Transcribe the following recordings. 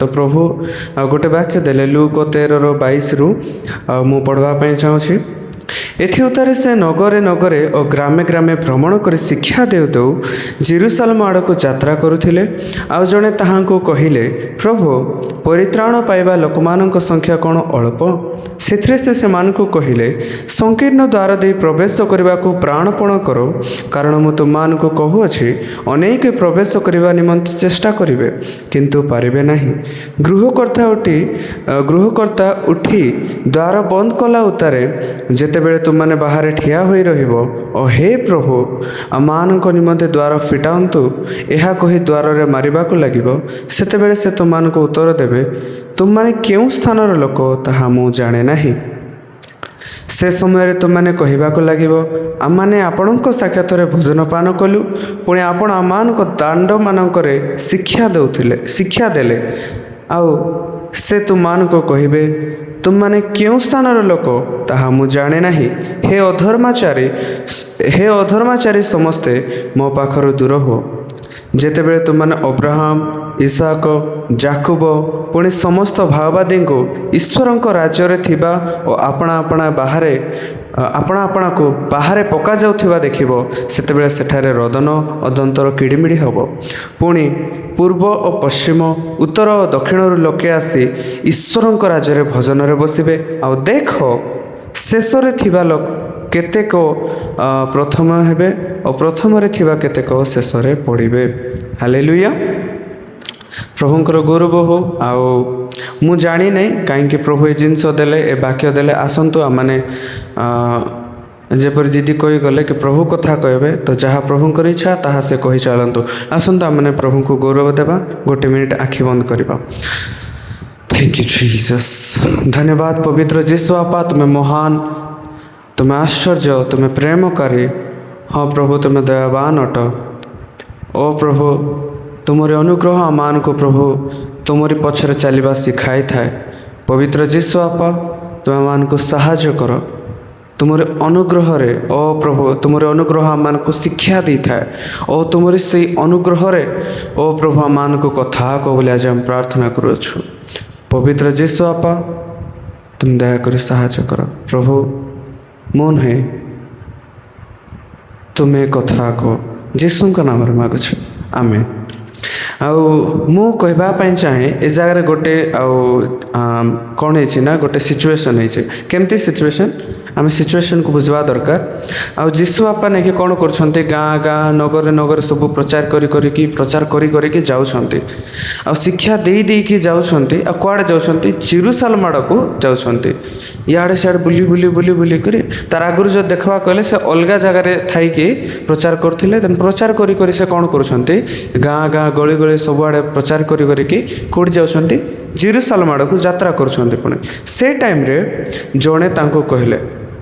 ତ ପ୍ରଭୁ ଆଉ ଗୋଟେ ବାକ୍ୟ ଦେଲେ ଲୁକ 13ର 22ରୁ, ଆଉ ମୁଁ ପଢ଼ବା ପାଇଁ ଚାହୁଁଛି। ଏଥି ଉତ୍ତାରେ ସେ ନଗରେ ନଗରେ ଓ ଗ୍ରାମେ ଗ୍ରାମେ ଭ୍ରମଣ କରି ଶିକ୍ଷା ଦେଉ ଦେଉ ଜିରୁସାଲମ ଆଡ଼କୁ ଯାତ୍ରା କରୁଥିଲେ। ଆଉ ଜଣେ ତାହାଙ୍କୁ କହିଲେ, "ପ୍ରଭୁ, ପରିତ୍ରାଣ ପାଇବା ଲୋକମାନଙ୍କ ସଂଖ୍ୟା କ'ଣ ଅଳ୍ପ?" ସେଥିରେ ସେ ସେମାନଙ୍କୁ କହିଲେ, "ସଂକୀର୍ଣ୍ଣ ଦ୍ୱାର ଦେଇ ପ୍ରବେଶ କରିବାକୁ ପ୍ରାଣପଣ କର। କାରଣ ମୁଁ ତୁମମାନଙ୍କୁ କହୁଅଛି, ଅନେକ ପ୍ରବେଶ କରିବା ନିମନ୍ତେ ଚେଷ୍ଟା କରିବେ, କିନ୍ତୁ ପାରିବେ ନାହିଁ। ଗୃହକର୍ତ୍ତା ଉଠି ଦ୍ୱାର ବନ୍ଦ କଲା ଉତ୍ତାରେ ଯେତେବେଳେ ତୁମମାନେ ବାହାରେ ଠିଆ ହୋଇ ରହିବ ଓ 'ହେ ପ୍ରଭୁ, ଆମମାନଙ୍କ ନିମନ୍ତେ ଦ୍ୱାର ଫିଟାନ୍ତୁ' ଏହା କହି ଦ୍ୱାରରେ ମାରିବାକୁ ଲାଗିବ, ସେତେବେଳେ ସେ ତୁମମାନଙ୍କୁ ଉତ୍ତର ଦେବେ, 'ତୁମମାନେ କେଉଁ ସ୍ଥାନର ଲୋକ, ତାହା ମୁଁ ଜାଣେ ନାହିଁ।' ସେ ସମୟରେ ତୁମମାନେ କହିବାକୁ ଲାଗିବ, 'ଆମମାନେ ଆପଣଙ୍କ ସାକ୍ଷାତରେ ଭୋଜନ ପାନ କଲୁ, ପୁଣି ଆପଣ ଆମମାନଙ୍କ ଦାଣ୍ଡମାନଙ୍କରେ ଶିକ୍ଷା ଦେଉଥିଲେ, ଶିକ୍ଷା ଦେଲେ।' ଆଉ ସେ ତୁମମାନଙ୍କୁ କହିବେ, 'ତୁମମାନେ କେଉଁ ସ୍ଥାନର ଲୋକ, ତାହା ମୁଁ ଜାଣେ ନାହିଁ। ହେ ଅଧର୍ମାଚାରୀ ସମସ୍ତେ, ମୋ ପାଖରୁ ଦୂର ହୁଅ।' ଯେତେବେଳେ ତୁମମାନେ ଅବ୍ରାହମ, ଇସାକ, ଜାକୁବ, ପୁଣି ସମସ୍ତ ଭାବବାଦୀଙ୍କୁ ଈଶ୍ୱରଙ୍କ ରାଜ୍ୟରେ ଥିବା ଓ ଆପଣା ଆପଣାକୁ ବାହାରେ ପକାଯାଉଥିବା ଦେଖିବ, ସେତେବେଳେ ସେଠାରେ ରୋଦନ ଓ ଦନ୍ତର କିଡ଼ିମିଡ଼ି ହେବ। ପୁଣି ପୂର୍ବ ଓ ପଶ୍ଚିମ, ଉତ୍ତର ଓ ଦକ୍ଷିଣରୁ ଲୋକେ ଆସି ଈଶ୍ୱରଙ୍କ ରାଜ୍ୟରେ ଭୋଜନରେ ବସିବେ। ଆଉ ଦେଖ, ଶେଷରେ ଥିବା ଲୋକ କେତେକ ପ୍ରଥମ ହେବେ ଓ ପ୍ରଥମରେ ଥିବା କେତେକ ଶେଷରେ ପଡ଼ିବେ।" ହାଲେଲୁୟା। ପ୍ରଭୁଙ୍କର ଗୌରବ ହଉ। ଆଉ ମୁଁ ଜାଣିନାହିଁ କାହିଁକି ପ୍ରଭୁ ଏ ଜିନିଷ ଦେଲେ, ଏ ବାକ୍ୟ ଦେଲେ। ଆସନ୍ତୁ ଆମମାନେ, ଯେପରି ଦିଦି କହିଗଲେ କି ପ୍ରଭୁ କଥା କହିବେ, ତ ଯାହା ପ୍ରଭୁଙ୍କର ଇଚ୍ଛା ତାହା ସେ କହି ଚାଲନ୍ତୁ। ଆସନ୍ତୁ ଆମମାନେ ପ୍ରଭୁଙ୍କୁ ଗୌରବ ଦେବା, ଗୋଟେ ମିନିଟ୍ ଆଖି ବନ୍ଦ କରିବା। Thank you Jesus. ଧନ୍ୟବାଦ ପବିତ୍ର ଯୀଶୁ ବାପା। ତୁମେ ମହାନ, ତୁମେ ଆଶ୍ଚର୍ଯ୍ୟ, ତୁମେ ପ୍ରେମକାରୀ। ହଁ ପ୍ରଭୁ, ତୁମେ ଦୟାବାନ ଅଟ। ଓ ପ୍ରଭୁ, ତୁମରି ଅନୁଗ୍ରହ ଆମମାନଙ୍କୁ ପ୍ରଭୁ ତୁମରି ପଛରେ ଚାଲିବା ଶିଖାଇଥାଏ। ପବିତ୍ର ଯୀଶୁ ବାପା, ତୁମେ ଆମମାନଙ୍କୁ ସାହାଯ୍ୟ କର ତୁମରି ଅନୁଗ୍ରହରେ। ଓ ପ୍ରଭୁ, ତୁମରି ଅନୁଗ୍ରହ ଆମମାନଙ୍କୁ ଶିକ୍ଷା ଦେଇଥାଏ ଓ ତୁମରି ସେଇ ଅନୁଗ୍ରହରେ, ଓ ପ୍ରଭୁ, ଆମମାନଙ୍କୁ କଥା କହ ବୋଲି ଆଜି ଆମେ ପ୍ରାର୍ଥନା କରୁଅଛୁ। ପବିତ୍ର ଯୀଶୁ ବାପା, ତୁମେ ଦୟାକରି ସାହାଯ୍ୟ କର। ପ୍ରଭୁ, ମୁଁ ନୁହେଁ, ତୁମେ କଥା କୁହ। ଯୀଶୁଙ୍କ ନାମରେ ମାଗୁଛୁ, ଆମେନ୍। ଆଉ ମୁଁ କହିବା ପାଇଁ ଚାହେଁ, ଏ ଜାଗାରେ ଗୋଟେ ଆଉ କ'ଣ ହେଇଛି ନା ଗୋଟେ ସିଚୁଏସନ୍ ହେଇଛି। କେମିତି ସିଚୁଏସନ୍? ଆମେ ସିଚୁଏସନ୍କୁ ବୁଝିବା ଦରକାର। ଆଉ ଯୀଶୁ ବାପା ନେଇକି କ'ଣ କରୁଛନ୍ତି? ଗାଁ ଗାଁ, ନଗରରେ ନଗରରେ ସବୁ ପ୍ରଚାର କରି କରିକି ଯାଉଛନ୍ତି ଆଉ ଶିକ୍ଷା ଦେଇ ଦେଇକି ଯାଉଛନ୍ତି। ଆଉ କୁଆଡ଼େ ଯାଉଛନ୍ତି? ଜିରୁସାଲମ ଆଡ଼କୁ ଯାଉଛନ୍ତି। ଇଆଡ଼େ ସିଆଡ଼େ ବୁଲି ବୁଲି ବୁଲି ବୁଲି କରି, ତାର ଆଗରୁ ଯଦି ଦେଖିବା କହିଲେ ସେ ଅଲଗା ଜାଗାରେ ଥାଇକି ପ୍ରଚାର କରୁଥିଲେ। ଦେନ୍ ପ୍ରଚାର କରି କରି ସେ କ'ଣ କରୁଛନ୍ତି? ଗାଁ ଗାଁ, ଗଳି ଗଳି ସବୁଆଡ଼େ ପ୍ରଚାର କରି କରିକି କେଉଁଠି ଯାଉଛନ୍ତି? ଜିରୁସାଲମ ଆଡ଼କୁ ଯାତ୍ରା କରୁଛନ୍ତି। ପୁଣି ସେ ଟାଇମ୍ରେ ଜଣେ ତାଙ୍କୁ କହିଲେ,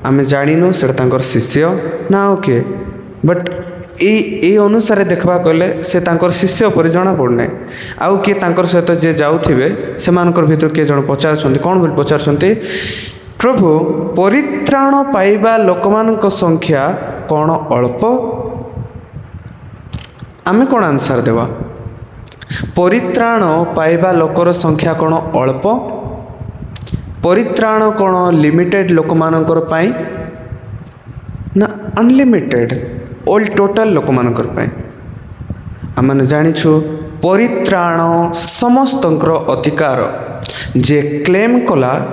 ଆମେ ଜାଣିନୁ ସେଇଟା ତାଙ୍କର ଶିଷ୍ୟ ନା ଆଉ କିଏ, ବଟ୍ ଏଇ ଅନୁସାରେ ଦେଖିବା କହିଲେ ସେ ତାଙ୍କର ଶିଷ୍ୟ ପରି ଜଣାପଡ଼ୁନାହିଁ। ଆଉ କିଏ ତାଙ୍କର ସହିତ ଯିଏ ଯାଉଥିବେ, ସେମାନଙ୍କର ଭିତରୁ କିଏ ଜଣେ ପଚାରୁଛନ୍ତି। କ'ଣ ବୋଲି ପଚାରୁଛନ୍ତି? "ପ୍ରଭୁ, ପରିତ୍ରାଣ ପାଇବା ଲୋକମାନଙ୍କ ସଂଖ୍ୟା କ'ଣ ଅଳ୍ପ?" ଆମେ କ'ଣ ଆନ୍ସର୍ ଦେବା? ପରିତ୍ରାଣ ପାଇବା ଲୋକର ସଂଖ୍ୟା କ'ଣ ଅଳ୍ପ? ପରିତ୍ରାଣ କ'ଣ ଲିମିଟେଡ଼ ଲୋକମାନଙ୍କର ପାଇଁ ନା ଅନଲିମିଟେଡ଼, ଅଲ୍ ଟୋଟାଲ ଲୋକମାନଙ୍କର ପାଇଁ? ଆମମାନେ ଜାଣିଛୁ, ପରିତ୍ରାଣ ସମସ୍ତଙ୍କର ଅଧିକାର, ଯିଏ କ୍ଲେମ୍ କଲା।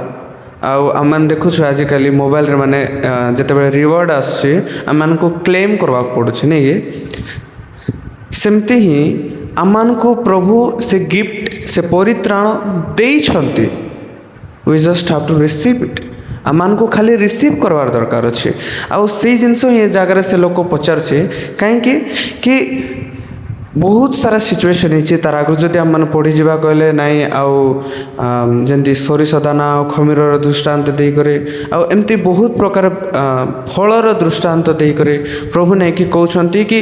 ଆଉ ଆମମାନେ ଦେଖୁଛୁ, ଆଜିକାଲି ମୋବାଇଲରେ ମାନେ ଯେତେବେଳେ ରିୱାର୍ଡ଼ ଆସୁଛି, ଆମମାନଙ୍କୁ କ୍ଲେମ୍ କରିବାକୁ ପଡ଼ୁଛି, ନାଇଁ କି? ସେମିତି ହିଁ ଆମମାନଙ୍କୁ ପ୍ରଭୁ ସେ ଗିଫ୍ଟ, ସେ ପରିତ୍ରାଣ ଦେଇଛନ୍ତି। We just have to receive it. ଆମମାନଙ୍କୁ ଖାଲି ରିସିଭ୍ କରିବାର ଦରକାର ଅଛି। ଆଉ ସେଇ ଜିନିଷ ହିଁ ଏ ଜାଗାରେ ସେ ଲୋକ ପଚାରୁଛି। କାହିଁକି କି ବହୁତ ସାରା ସିଚୁଏସନ୍ ହେଇଛି। ତାର ଆଗରୁ ଯଦି ଆମମାନେ ପଢ଼ିଯିବା କହିଲେ ନାଇଁ, ଆଉ ଯେମିତି ସୋରିଷ ଦାନା ଆଉ ଖମିରର ଦୃଷ୍ଟାନ୍ତ ଦେଇକରି, ଆଉ ଏମିତି ବହୁତ ପ୍ରକାର ଫଳର ଦୃଷ୍ଟାନ୍ତ ଦେଇକରି ପ୍ରଭୁ ନେଇକି କହୁଛନ୍ତି କି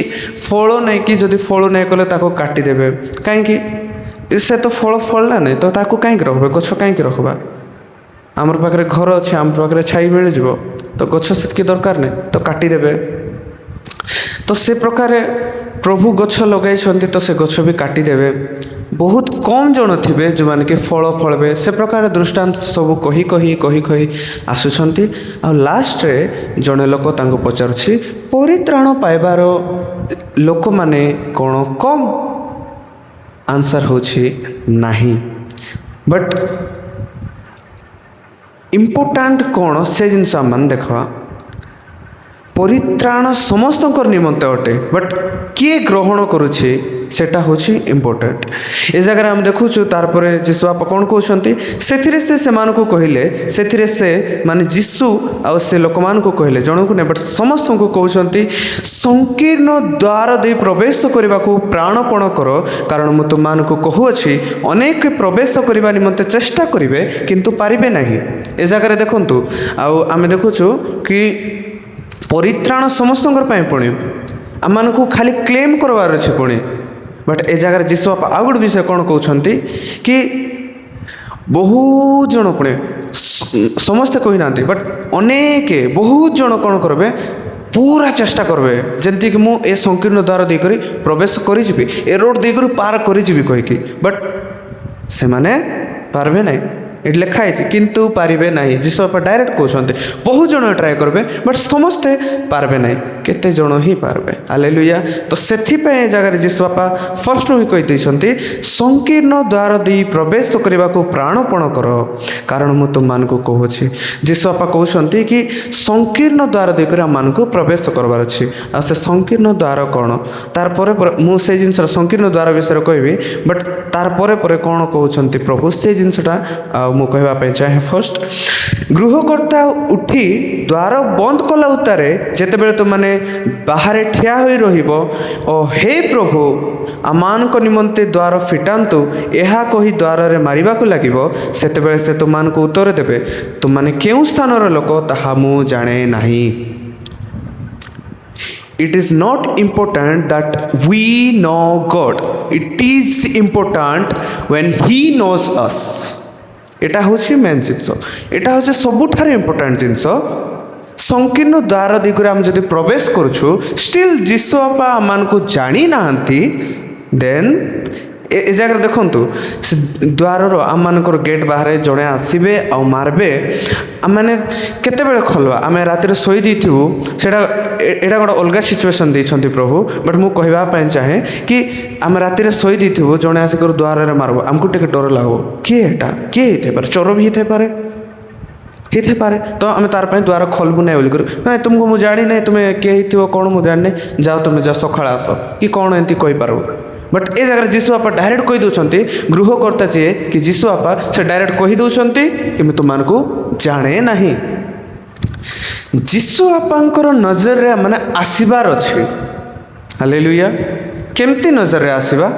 ଫଳ ନେଇକି ଯଦି ଫଳ ନେଇ କଲେ ତାକୁ କାଟିଦେବେ। କାହିଁକି? ସେ ତ ଫଳ ଫଳିଲା ନାହିଁ, ତ ତାକୁ କାହିଁକି ରଖିବେ? ଗଛ କାହିଁକି ରଖିବା? ଆମର ପାଖରେ ଘର ଅଛି, ଆମ ପାଖରେ ଛାଇ ମିଳିଯିବ, ତ ଗଛ ସେତିକି ଦରକାର ନାହିଁ, ତ କାଟିଦେବେ। ତ ସେ ପ୍ରକାରେ ପ୍ରଭୁ ଗଛ ଲଗାଇଛନ୍ତି ତ ସେ ଗଛ ବି କାଟିଦେବେ। ବହୁତ କମ୍ ଜଣ ଥିବେ ଯେଉଁମାନେ କି ଫଳ ଫଳିବେ। ସେ ପ୍ରକାର ଦୃଷ୍ଟାନ୍ତ ସବୁ କହି କହି କହି କହି ଆସୁଛନ୍ତି। ଆଉ ଲାଷ୍ଟରେ ଜଣେ ଲୋକ ତାଙ୍କୁ ପଚାରୁଛି, ପରିତ୍ରାଣ ପାଇବାର ଲୋକମାନେ କ'ଣ କମ୍? ଆନ୍ସର୍ ହେଉଛି ନାହିଁ। ବଟ୍ ଇମ୍ପୋର୍ଟାଣ୍ଟ କ'ଣ, ସେ ଜିନିଷ ଆମମାନେ ଦେଖିବା। ପରିତ୍ରାଣ ସମସ୍ତଙ୍କର ନିମନ୍ତେ ଅଟେ, ବଟ୍ କିଏ ଗ୍ରହଣ କରୁଛି, ସେଟା ହେଉଛି ଇମ୍ପୋର୍ଟାଣ୍ଟ। ଏ ଜାଗାରେ ଆମେ ଦେଖୁଛୁ, ତାରପରେ ଯୀଶୁ ବାପା କ'ଣ କହୁଛନ୍ତି? ସେଥିରେ ସେ ସେମାନଙ୍କୁ କହିଲେ, ସେଥିରେ ସେ ମାନେ ଯୀଶୁ ଆଉ ସେ ଲୋକମାନଙ୍କୁ କହିଲେ, ଜଣଙ୍କୁ ନାହିଁ ବଟ୍ ସମସ୍ତଙ୍କୁ କହୁଛନ୍ତି, ସଂକୀର୍ଣ୍ଣ ଦ୍ୱାର ଦେଇ ପ୍ରବେଶ କରିବାକୁ ପ୍ରାଣପଣ କର। କାରଣ ମୁଁ ତୁମମାନଙ୍କୁ କହୁଅଛି, ଅନେକ ପ୍ରବେଶ କରିବା ନିମନ୍ତେ ଚେଷ୍ଟା କରିବେ, କିନ୍ତୁ ପାରିବେ ନାହିଁ। ଏ ଜାଗାରେ ଦେଖନ୍ତୁ, ଆଉ ଆମେ ଦେଖୁଛୁ କି ପରିତ୍ରାଣ ସମସ୍ତଙ୍କର ପାଇଁ। ପୁଣି ଆମମାନଙ୍କୁ ଖାଲି କ୍ଲେମ୍ କରିବାର ଅଛି ପୁଣି। ବଟ୍ ଏ ଜାଗାରେ ଯୀଶୁ ବାପା ଆଉ ଗୋଟେ ବିଷୟ କ'ଣ କହୁଛନ୍ତି କି ବହୁତ ଜଣ, ପୁଣି ସମସ୍ତେ କହିନାହାନ୍ତି, ବଟ୍ ଅନେକ ବହୁତ ଜଣ କ'ଣ କରିବେ? ପୁରା ଚେଷ୍ଟା କରିବେ, ଯେମିତିକି ମୁଁ ଏ ସଂକୀର୍ଣ୍ଣ ଦ୍ୱାର ଦେଇକରି ପ୍ରବେଶ କରିଯିବି, ଏ ରୋଡ଼ ଦେଇକରି ପାର କରିଯିବି କହିକି। ବଟ୍ ସେମାନେ ପାରିବେ ନାହିଁ। ଏଠି ଲେଖା ହେଇଛି, କିନ୍ତୁ ପାରିବେ ନାହିଁ। ଯୀଶୁ ବାପା ଡାଇରେକ୍ଟ କହୁଛନ୍ତି, ବହୁତ ଜଣ ଟ୍ରାଏ କରିବେ, ବଟ୍ ସମସ୍ତେ ପାରିବେ ନାହିଁ, କେତେ ଜଣ ହିଁ ପାରିବେ। ହାଲେଲୁୟା। ତ ସେଥିପାଇଁ ଏ ଜାଗାରେ ଯୀଶୁ ବାପା ଫାର୍ଷ୍ଟରୁ ହିଁ କହିଦେଇଛନ୍ତି, ସଂକୀର୍ଣ୍ଣ ଦ୍ୱାର ଦେଇ ପ୍ରବେଶ କରିବାକୁ ପ୍ରାଣପଣ କର। କାରଣ ମୁଁ ତୁମମାନଙ୍କୁ କହୁଛି। ଯୀଶୁ ବାପା କହୁଛନ୍ତି କି ସଂକୀର୍ଣ୍ଣ ଦ୍ୱାର ଦେଇକରି ଆମମାନଙ୍କୁ ପ୍ରବେଶ କରିବାର ଅଛି। ଆଉ ସେ ସଂକୀର୍ଣ୍ଣ ଦ୍ୱାର କ'ଣ? ତାର ପରେ ପରେ ମୁଁ ସେଇ ଜିନିଷର ସଂକୀର୍ଣ୍ଣ ଦ୍ୱାର ବିଷୟରେ କହିବି। ବଟ୍ ତାର ପରେ ପରେ କ'ଣ କହୁଛନ୍ତି ପ୍ରଭୁ, ସେ ଜିନିଷଟା ଆଉ ମୁଁ କହିବା ପାଇଁ ଚାହେଁ। ଫାର୍ଷ୍ଟ, ଗୃହକର୍ତ୍ତା ଉଠି ଦ୍ୱାର ବନ୍ଦ କଲା ଉତ୍ତାରେ ଯେତେବେଳେ ତୁମମାନେ ବାହାରେ ଠିଆ ହୋଇ ରହିବ ଓ ହେ ପ୍ରଭୁ, ଆମମାନଙ୍କ ନିମନ୍ତେ ଦ୍ୱାର ଫିଟାନ୍ତୁ, ଏହା କହି ଦ୍ୱାରରେ ମାରିବାକୁ ଲାଗିବ, ସେତେବେଳେ ସେ ତୁମମାନଙ୍କୁ ଉତ୍ତର ଦେବେ, ତୁମମାନେ କେଉଁ ସ୍ଥାନର ଲୋକ, ତାହା ମୁଁ ଜାଣେ ନାହିଁ। It is not important that we know God. It is important when He knows us. ଏଇଟା ହେଉଛି ମେନ୍ ଜିନିଷ। ଏଇଟା ହେଉଛି ସବୁଠାରୁ ଇମ୍ପୋର୍ଟାଣ୍ଟ ଜିନିଷ। ସଂକୀର୍ଣ୍ଣ ଦ୍ୱାର ଦିଗରେ ଆମେ ଯଦି ପ୍ରବେଶ କରୁଛୁ, ଷ୍ଟିଲ୍ ଯୀଶୁ ବାପା ଆମମାନଙ୍କୁ ଜାଣିନାହାନ୍ତି, ଦେନ୍ ଏ ଜାଗାରେ ଦେଖନ୍ତୁ, ସେ ଦ୍ୱାରର ଆମମାନଙ୍କର ଗେଟ୍ ବାହାରେ ଜଣେ ଆସିବେ ଆଉ ମାରବେ। ଆମମାନେ କେତେବେଳେ ଖୋଲବା? ଆମେ ରାତିରେ ଶୋଇ ଦେଇଥିବୁ। ସେଇଟା ଏଇଟା ଗୋଟେ ଅଲଗା ସିଚୁଏସନ୍ ଦେଇଛନ୍ତି ପ୍ରଭୁ। ବଟ୍ ମୁଁ କହିବା ପାଇଁ ଚାହେଁ କି ଆମେ ରାତିରେ ଶୋଇ ଦେଇଥିବୁ, ଜଣେ ଆସିକରି ଦ୍ୱାରରେ ମାରବ, ଆମକୁ ଟିକେ ଡର ଲାଗିବ। କିଏ ଏଇଟା? କିଏ ହେଇଥାଇପାରେ? ଚୋର ବି ହେଇଥାଇପାରେ, ହେଇଥାଇପାରେ। ତ ଆମେ ତାର ପାଇଁ ଦ୍ୱାର ଖୋଲିବୁ ନାହିଁ ବୋଲିକରି, ନାଇଁ, ତୁମକୁ ମୁଁ ଜାଣିନାହିଁ, ତୁମେ କିଏ ହେଇଥିବ କ'ଣ ମୁଁ ଜାଣିନି, ଯାଅ ତୁମେ ଯାଅ, ସକାଳେ ଆସ କି କ'ଣ, ଏମିତି କହିପାରିବୁ। ବଟ୍ ଏ ଜାଗାରେ ଯୀଶୁ ବାପା ଡାଇରେକ୍ଟ କହିଦେଉଛନ୍ତି। ଗୃହକର୍ତ୍ତା ଯିଏ କି ଯୀଶୁ ବାପା, ସେ ଡାଇରେକ୍ଟ କହିଦେଉଛନ୍ତି କି ମୁଁ ତୁମମାନଙ୍କୁ ଜାଣେ ନାହିଁ। ଯୀଶୁ ବାପାଙ୍କର ନଜରରେ ମାନେ ଆସିବାର ଅଛି। ହାଲେଲୁୟା। କେମିତି ନଜରରେ ଆସିବା?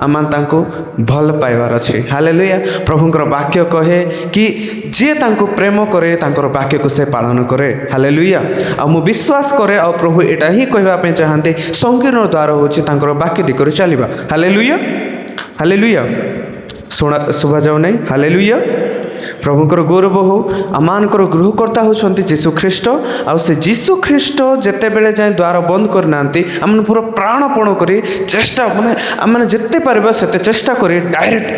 ଆମମାନେ ତାଙ୍କୁ ଭଲ ପାଇବାର ଅଛି। ହାଲେଲୁୟା। ପ୍ରଭୁଙ୍କର ବାକ୍ୟ କହେ କି ଯିଏ ତାଙ୍କୁ ପ୍ରେମ କରେ, ତାଙ୍କର ବାକ୍ୟକୁ ସେ ପାଳନ କରେ। ହାଲେଲୁୟା। ଆଉ ମୁଁ ବିଶ୍ୱାସ କରେ, ଆଉ ପ୍ରଭୁ ଏଇଟା ହିଁ କହିବା ପାଇଁ ଚାହାନ୍ତି, ସଂକୀର୍ଣ୍ଣ ଦ୍ୱାର ହେଉଛି ତାଙ୍କର ବାକ୍ୟ ଦିଗରେ ଚାଲିବା। Hallelujah, hallelujah. ଶୁଣା ଶୁଭାଯାଉ ନାହିଁ? ହାଲେଲୁୟା। ପ୍ରଭୁଙ୍କର ଗୌରବ ହଉ। ଆମମାନଙ୍କର ଗୃହକର୍ତ୍ତା ହେଉଛନ୍ତି ଯୀଶୁ ଖ୍ରୀଷ୍ଟ। ଆଉ ସେ ଯୀଶୁ ଖ୍ରୀଷ୍ଟ ଯେତେବେଳେ ଯାଏଁ ଦ୍ୱାର ବନ୍ଦ କରିନାହାନ୍ତି, ଆମମାନେ ପୁରା ପ୍ରାଣପଣ କରି ଚେଷ୍ଟା, ମାନେ ଆମମାନେ ଯେତେ ପାରିବା ସେତେ ଚେଷ୍ଟା କରି, ଡାଇରେକ୍ଟ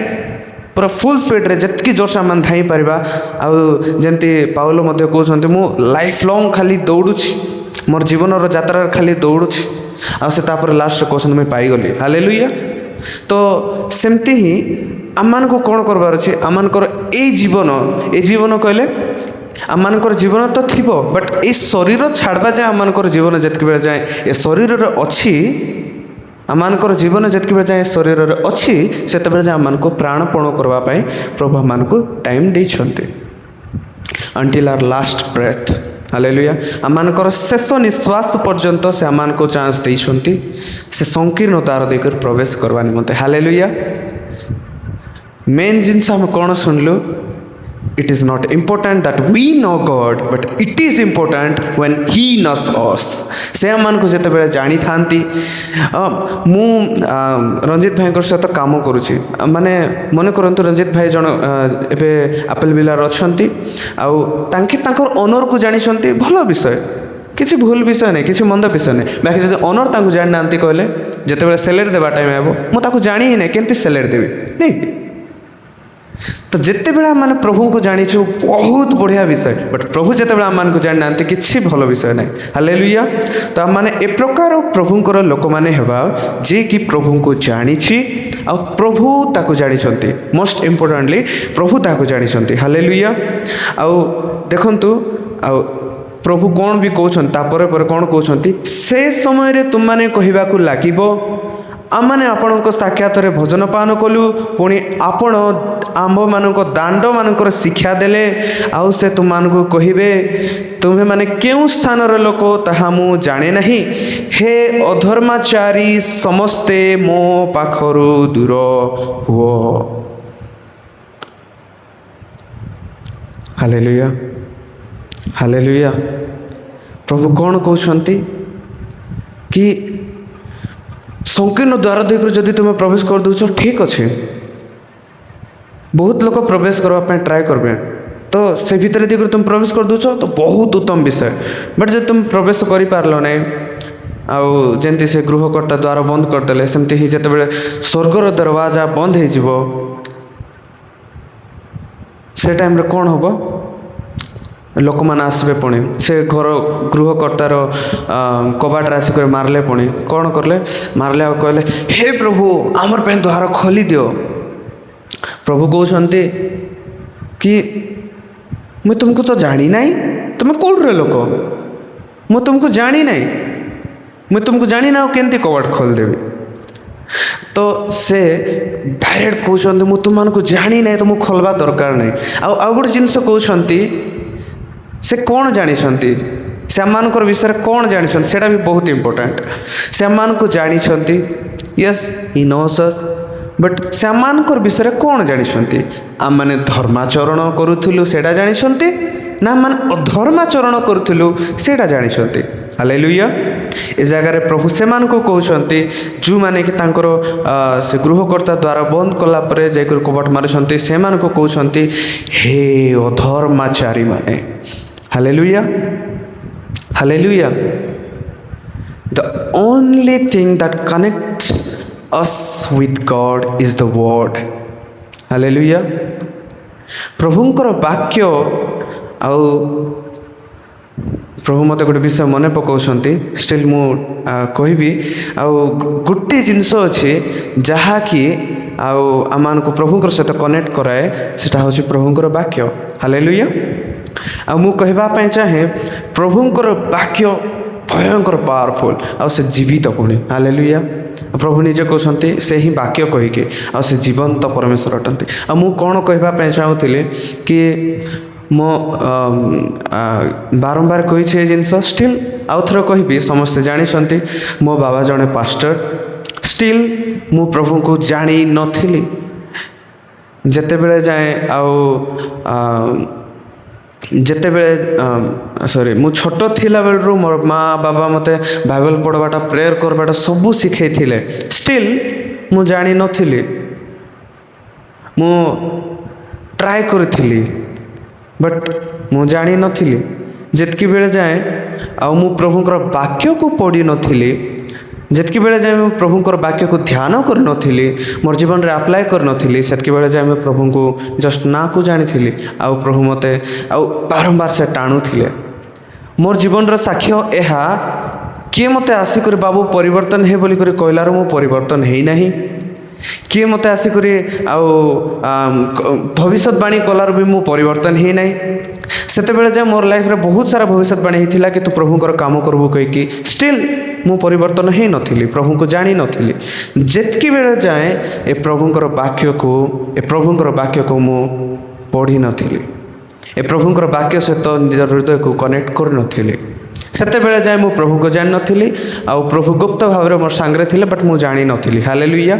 ପୁରା ଫୁଲ୍ ସ୍ପିଡ଼ରେ ଯେତିକି ଜୋରସେ ଆମମାନେ ଧାଇଁ ପାରିବା। ଆଉ ଯେମିତି ପାଉଲ ମଧ୍ୟ କହୁଛନ୍ତି, ମୁଁ ଲାଇଫ୍ ଲଙ୍ଗ୍ ଖାଲି ଦୌଡ଼ୁଛି, ମୋର ଜୀବନର ଯାତ୍ରାରେ ଖାଲି ଦୌଡ଼ୁଛି। ଆଉ ସେ ତାପରେ ଲାଷ୍ଟରେ କହୁଛନ୍ତି, ମୁଁ ପାଇଗଲି। ହାଲେଲୁୟା। ତ ସେମିତି ହିଁ ଆମମାନଙ୍କୁ କ'ଣ କରିବାର ଅଛି? ଆମମାନଙ୍କର ଏଇ ଜୀବନ, ଏ ଜୀବନ କହିଲେ ଆମମାନଙ୍କର ଜୀବନ ତ ଥିବ, ବଟ୍ ଏଇ ଶରୀର ଛାଡ଼ବା ଯାଏଁ, ଆମମାନଙ୍କର ଜୀବନ ଯେତିକି ବେଳେ ଯାଏଁ ଏ ଶରୀରରେ ଅଛି, ଆମମାନଙ୍କର ଜୀବନ ଯେତିକି ବେଳେ ଯାଏଁ ଏ ଶରୀରରେ ଅଛି, ସେତେବେଳେ ଯାଏଁ ଆମମାନଙ୍କୁ ପ୍ରାଣପଣ କରିବା ପାଇଁ ପ୍ରଭୁ ଆମମାନଙ୍କୁ ଟାଇମ୍ ଦେଇଛନ୍ତି, until our last breath. Hallelujah. ଆମମାନଙ୍କର ଶେଷ ନିଶ୍ୱାସ ପର୍ଯ୍ୟନ୍ତ ସେ ଆମମାନଙ୍କୁ ଚାନ୍ସ ଦେଇଛନ୍ତି, ସେ ସଂକୀର୍ଣ୍ଣ ଦ୍ୱାର ଦେଇକରି ପ୍ରବେଶ କରିବା ନିମନ୍ତେ। ହାଲେଲୁୟା। ମେନ୍ ଜିନିଷ ଆମେ କ'ଣ ଶୁଣିଲୁ? It is not important that we know God, but it is important when He knows us. ସେ ଆମମାନଙ୍କୁ ଯେତେବେଳେ ଜାଣିଥାନ୍ତି। ମୁଁ ରଞ୍ଜିତ ଭାଇଙ୍କ ସହିତ କାମ କରୁଛି। ମାନେ ମନେ କରନ୍ତୁ, ରଞ୍ଜିତ ଭାଇ ଜଣେ ଏବେ ଆପେଲ ବିଲାର ଅଛନ୍ତି ଆଉ ତାଙ୍କେ ତାଙ୍କର ଓନରକୁ ଜାଣିଛନ୍ତି। ଭଲ ବିଷୟ, କିଛି ଭୁଲ ବିଷୟ ନାହିଁ, କିଛି ମନ୍ଦ ବିଷୟ ନାହିଁ। ବାକି ଯଦି ଓନର ତାଙ୍କୁ ଜାଣିନାହାନ୍ତି କହିଲେ ଯେତେବେଳେ ସାଲେରୀ ଦେବା ଟାଇମ୍ ହେବ, ମୁଁ ତାକୁ ଜାଣି ହିଁ ନାହିଁ, କେମିତି ସାଲେରୀ ଦେବି? ନାଇଁ ତ? ଯେତେବେଳେ ଆମମାନେ ପ୍ରଭୁଙ୍କୁ ଜାଣିଛୁ, ବହୁତ ବଢ଼ିଆ ବିଷୟ। ବଟ୍ ପ୍ରଭୁ ଯେତେବେଳେ ଆମମାନଙ୍କୁ ଜାଣିନାହାନ୍ତି, କିଛି ଭଲ ବିଷୟ ନାହିଁ। ହାଲେଲୁୟା। ତ ଆମମାନେ ଏ ପ୍ରକାର ପ୍ରଭୁଙ୍କର ଲୋକମାନେ ହେବା, ଯିଏକି ପ୍ରଭୁଙ୍କୁ ଜାଣିଛି ଆଉ ପ୍ରଭୁ ତାକୁ ଜାଣିଛନ୍ତି। ମୋଷ୍ଟ ଇମ୍ପୋର୍ଟାଣ୍ଟଲି, ପ୍ରଭୁ ତାକୁ ଜାଣିଛନ୍ତି। ହାଲେଲୁୟା। ଆଉ ଦେଖନ୍ତୁ, ଆଉ ପ୍ରଭୁ କ'ଣ ବି କହୁଛନ୍ତି, ତାପରେ ପରେ କ'ଣ କହୁଛନ୍ତି? ସେ ସମୟରେ ତୁମମାନେ କହିବାକୁ ଲାଗିବ, ଆମମାନେ ଆପଣଙ୍କ ସାକ୍ଷାତରେ ଭୋଜନ ପାନ କଲୁ, ପୁଣି ଆପଣ ଆମ୍ଭମାନଙ୍କ ଦାଣ୍ଡମାନଙ୍କର ଶିକ୍ଷା ଦେଲେ। ଆଉ ସେ ତୁମମାନଙ୍କୁ କହିବେ, ତୁମେମାନେ କେଉଁ ସ୍ଥାନର ଲୋକ, ତାହା ମୁଁ ଜାଣେ ନାହିଁ। ହେ ଅଧର୍ମାଚାରୀ ସମସ୍ତେ, ମୋ ପାଖରୁ ଦୂର ହୁଅ। Hallelujah, hallelujah. ପ୍ରଭୁ କ'ଣ କହୁଛନ୍ତି କି ସଂକୀର୍ଣ୍ଣ ଦ୍ୱାର ଦେଇକରି ଯଦି ତୁମେ ପ୍ରବେଶ କରିଦେଉଛ, ଠିକ୍ ଅଛି। ବହୁତ ଲୋକ ପ୍ରବେଶ କରିବା ପାଇଁ ଟ୍ରାଏ କରିବେ। ତ ସେ ଭିତରେ ଦେଇକରି ତୁମେ ପ୍ରବେଶ କରିଦେଉଛ ତ ବହୁତ ଉତ୍ତମ ବିଷୟ। ବଟ୍ ଯଦି ତୁମେ ପ୍ରବେଶ କରିପାରିଲ ନାହିଁ, ଆଉ ଯେମିତି ସେ ଗୃହକର୍ତ୍ତା ଦ୍ୱାର ବନ୍ଦ କରିଦେଲେ, ସେମିତି ହିଁ ଯେତେବେଳେ ସ୍ୱର୍ଗର ଦରୱାଜା ବନ୍ଦ ହେଇଯିବ, ସେ ଟାଇମ୍ରେ କ'ଣ ହେବ? ଲୋକମାନେ ଆସିବେ ପୁଣି ସେ ଘର ଗୃହକର୍ତ୍ତାର କବାଟରେ ଆସିକରି ମାରିଲେ। ପୁଣି କ'ଣ କଲେ? ମାରିଲେ ଆଉ କହିଲେ, ହେ ପ୍ରଭୁ, ଆମର ପାଇଁ ଦ୍ୱାର ଖୋଲି ଦିଅ। ପ୍ରଭୁ କହୁଛନ୍ତି କି ମୁଁ ତୁମକୁ ତ ଜାଣି ନାହିଁ, ତୁମେ କେଉଁଠିର ଲୋକ? ମୁଁ ତୁମକୁ ଜାଣି ନାହିଁ, ମୁଁ ତୁମକୁ ଜାଣିନି, ଆଉ କେମିତି କବାଟ ଖୋଲିଦେବି? ତ ସେ ଡାଇରେକ୍ଟ କହୁଛନ୍ତି, ମୁଁ ତୁମମାନଙ୍କୁ ଜାଣି ନାହିଁ, ତ ମୁଁ ଖୋଲବା ଦରକାର ନାହିଁ। ଆଉ ଗୋଟେ ଜିନିଷ କହୁଛନ୍ତି, ସେ କ'ଣ ଜାଣିଛନ୍ତି? ସେମାନଙ୍କର ବିଷୟରେ କ'ଣ ଜାଣିଛନ୍ତି, ସେଇଟା ବି ବହୁତ ଇମ୍ପୋର୍ଟାଣ୍ଟ। ସେମାନଙ୍କୁ ଜାଣିଛନ୍ତି, yes, he knows us, but ସେମାନଙ୍କର ବିଷୟରେ କ'ଣ ଜାଣିଛନ୍ତି? ଆମମାନେ ଧର୍ମାଚରଣ କରୁଥିଲୁ ସେଇଟା ଜାଣିଛନ୍ତି, ନା ଆମମାନେ ଅଧର୍ମାଚରଣ କରୁଥିଲୁ ସେଇଟା ଜାଣିଛନ୍ତି? ହାଲେଲୁୟା। ଏ ଜାଗାରେ ପ୍ରଭୁ ସେମାନଙ୍କୁ କହୁଛନ୍ତି, ଯେଉଁମାନେ କି ତାଙ୍କର ସେ ଗୃହକର୍ତ୍ତା ଦ୍ୱାର ବନ୍ଦ କଲା ପରେ ଯାଇକରି କବାଟ ମାରୁଛନ୍ତି, ସେମାନଙ୍କୁ କହୁଛନ୍ତି, ହେ ଅଧର୍ମାଚାରୀମାନେ। Hallelujah, hallelujah. The only thing that connects us with God is the word. Hallelujah. ପ୍ରଭୁଙ୍କର ବାକ୍ୟ। ଆଉ ପ୍ରଭୁ ମୋତେ ଗୋଟେ ବିଷୟ ମନେ ପକାଉଛନ୍ତି, ଷ୍ଟିଲ୍ ମୁଁ କହିବି। ଆଉ ଗୋଟିଏ ଜିନିଷ ଅଛି, ଯାହାକି ଆଉ ଆମମାନଙ୍କୁ ପ୍ରଭୁଙ୍କର ସହିତ କନେକ୍ଟ କରାଏ, ସେଟା ହେଉଛି ପ୍ରଭୁଙ୍କର ବାକ୍ୟ। ହାଲେଲୁୟା। ଆଉ ମୁଁ କହିବା ପାଇଁ ଚାହେଁ, ପ୍ରଭୁଙ୍କର ବାକ୍ୟ ଭୟଙ୍କର ପାୱାରଫୁଲ୍ ଆଉ ସେ ଜୀବିତ ପୁଣି। ହାଲେଲୁୟା। ପ୍ରଭୁ ନିଜେ କହୁଛନ୍ତି, ସେ ହିଁ ବାକ୍ୟ କହିକି, ଆଉ ସେ ଜୀବନ୍ତ ପରମେଶ୍ୱର ଅଟନ୍ତି। ଆଉ ମୁଁ କ'ଣ କହିବା ପାଇଁ ଚାହୁଁଥିଲି କି ମୁଁ ବାରମ୍ବାର କହିଛି ଏ ଜିନିଷ, ଷ୍ଟିଲ୍ ଆଉ ଥରେ କହିବି। ସମସ୍ତେ ଜାଣିଛନ୍ତି, ମୋ ବାବା ଜଣେ ପାଷ୍ଟର। ଷ୍ଟିଲ୍ ମୁଁ ପ୍ରଭୁଙ୍କୁ ଜାଣି ନଥିଲି ଯେତେବେଳେ ଯାଏଁ, ଆଉ ଯେତେବେଳେ, ସରି, ମୁଁ ଛୋଟ ଥିଲା ବେଳରୁ ମୋର ମା ବାବା ମୋତେ ବାଇବଲ ପଢ଼ବାଟା, ପ୍ରେୟର କରବାଟା ସବୁ ଶିଖେଇଥିଲେ। ଷ୍ଟିଲ୍ ମୁଁ ଜାଣିନଥିଲି। ମୁଁ ଟ୍ରାଏ କରିଥିଲି, ବଟ୍ ମୁଁ ଜାଣିନଥିଲି। ଯେତିକି ବେଳେ ଯାଏଁ ଆଉ ମୁଁ ପ୍ରଭୁଙ୍କର ବାକ୍ୟକୁ ପଢ଼ିନଥିଲି, ଯେତିକି ବେଳେ ଯାଏଁ ମୁଁ ପ୍ରଭୁଙ୍କର ବାକ୍ୟକୁ ଧ୍ୟାନ କରିନଥିଲି, ମୋର ଜୀବନରେ ଆପ୍ଲାଏ କରିନଥିଲି, ସେତିକି ବେଳେ ଯାଏଁ ମୁଁ ପ୍ରଭୁଙ୍କୁ ଜଷ୍ଟ ନାଁକୁ ଜାଣିଥିଲି। ଆଉ ପ୍ରଭୁ ମୋତେ ଆଉ ବାରମ୍ବାର ସେ ଟାଣୁଥିଲେ। ମୋର ଜୀବନର ସାକ୍ଷ୍ୟ ଏହା, କିଏ ମୋତେ ଆସିକରି ବାବୁ ପରିବର୍ତ୍ତନ ହେ ବୋଲିକରି କହିଲାରୁ ମୁଁ ପରିବର୍ତ୍ତନ ହେଇନାହିଁ। କିଏ ମୋତେ ଆସିକରି ଆଉ ଭବିଷ୍ୟତବାଣୀ କଲାରୁ ବି ମୁଁ ପରିବର୍ତ୍ତନ ହେଇନାହିଁ। ସେତେବେଳେ ଯାଏ ମୋର ଲାଇଫରେ ବହୁତ ସାରା ଭବିଷ୍ୟତବାଣୀ ହେଇଥିଲା କି ତୁ ପ୍ରଭୁଙ୍କର କାମ କରିବୁ କହିକି, ଷ୍ଟିଲ୍ ମୁଁ ପରିବର୍ତ୍ତନ ହେଇନଥିଲି, ପ୍ରଭୁଙ୍କୁ ଜାଣିନଥିଲି, ଯେତିକି ବେଳେ ଯାଏଁ ଏ ପ୍ରଭୁଙ୍କର ବାକ୍ୟକୁ ମୁଁ ପଢ଼ିନଥିଲି, ଏ ପ୍ରଭୁଙ୍କର ବାକ୍ୟ ସହିତ ନିଜ ହୃଦୟକୁ କନେକ୍ଟ କରିନଥିଲି, ସେତେବେଳେ ଯାଏଁ ମୁଁ ପ୍ରଭୁଙ୍କୁ ଜାଣିନଥିଲି। ଆଉ ପ୍ରଭୁ ଗୁପ୍ତ ଭାବରେ ମୋର ସାଙ୍ଗରେ ଥିଲେ, ବଟ୍ ମୁଁ ଜାଣିନଥିଲି। ହାଲେଲୁୟା।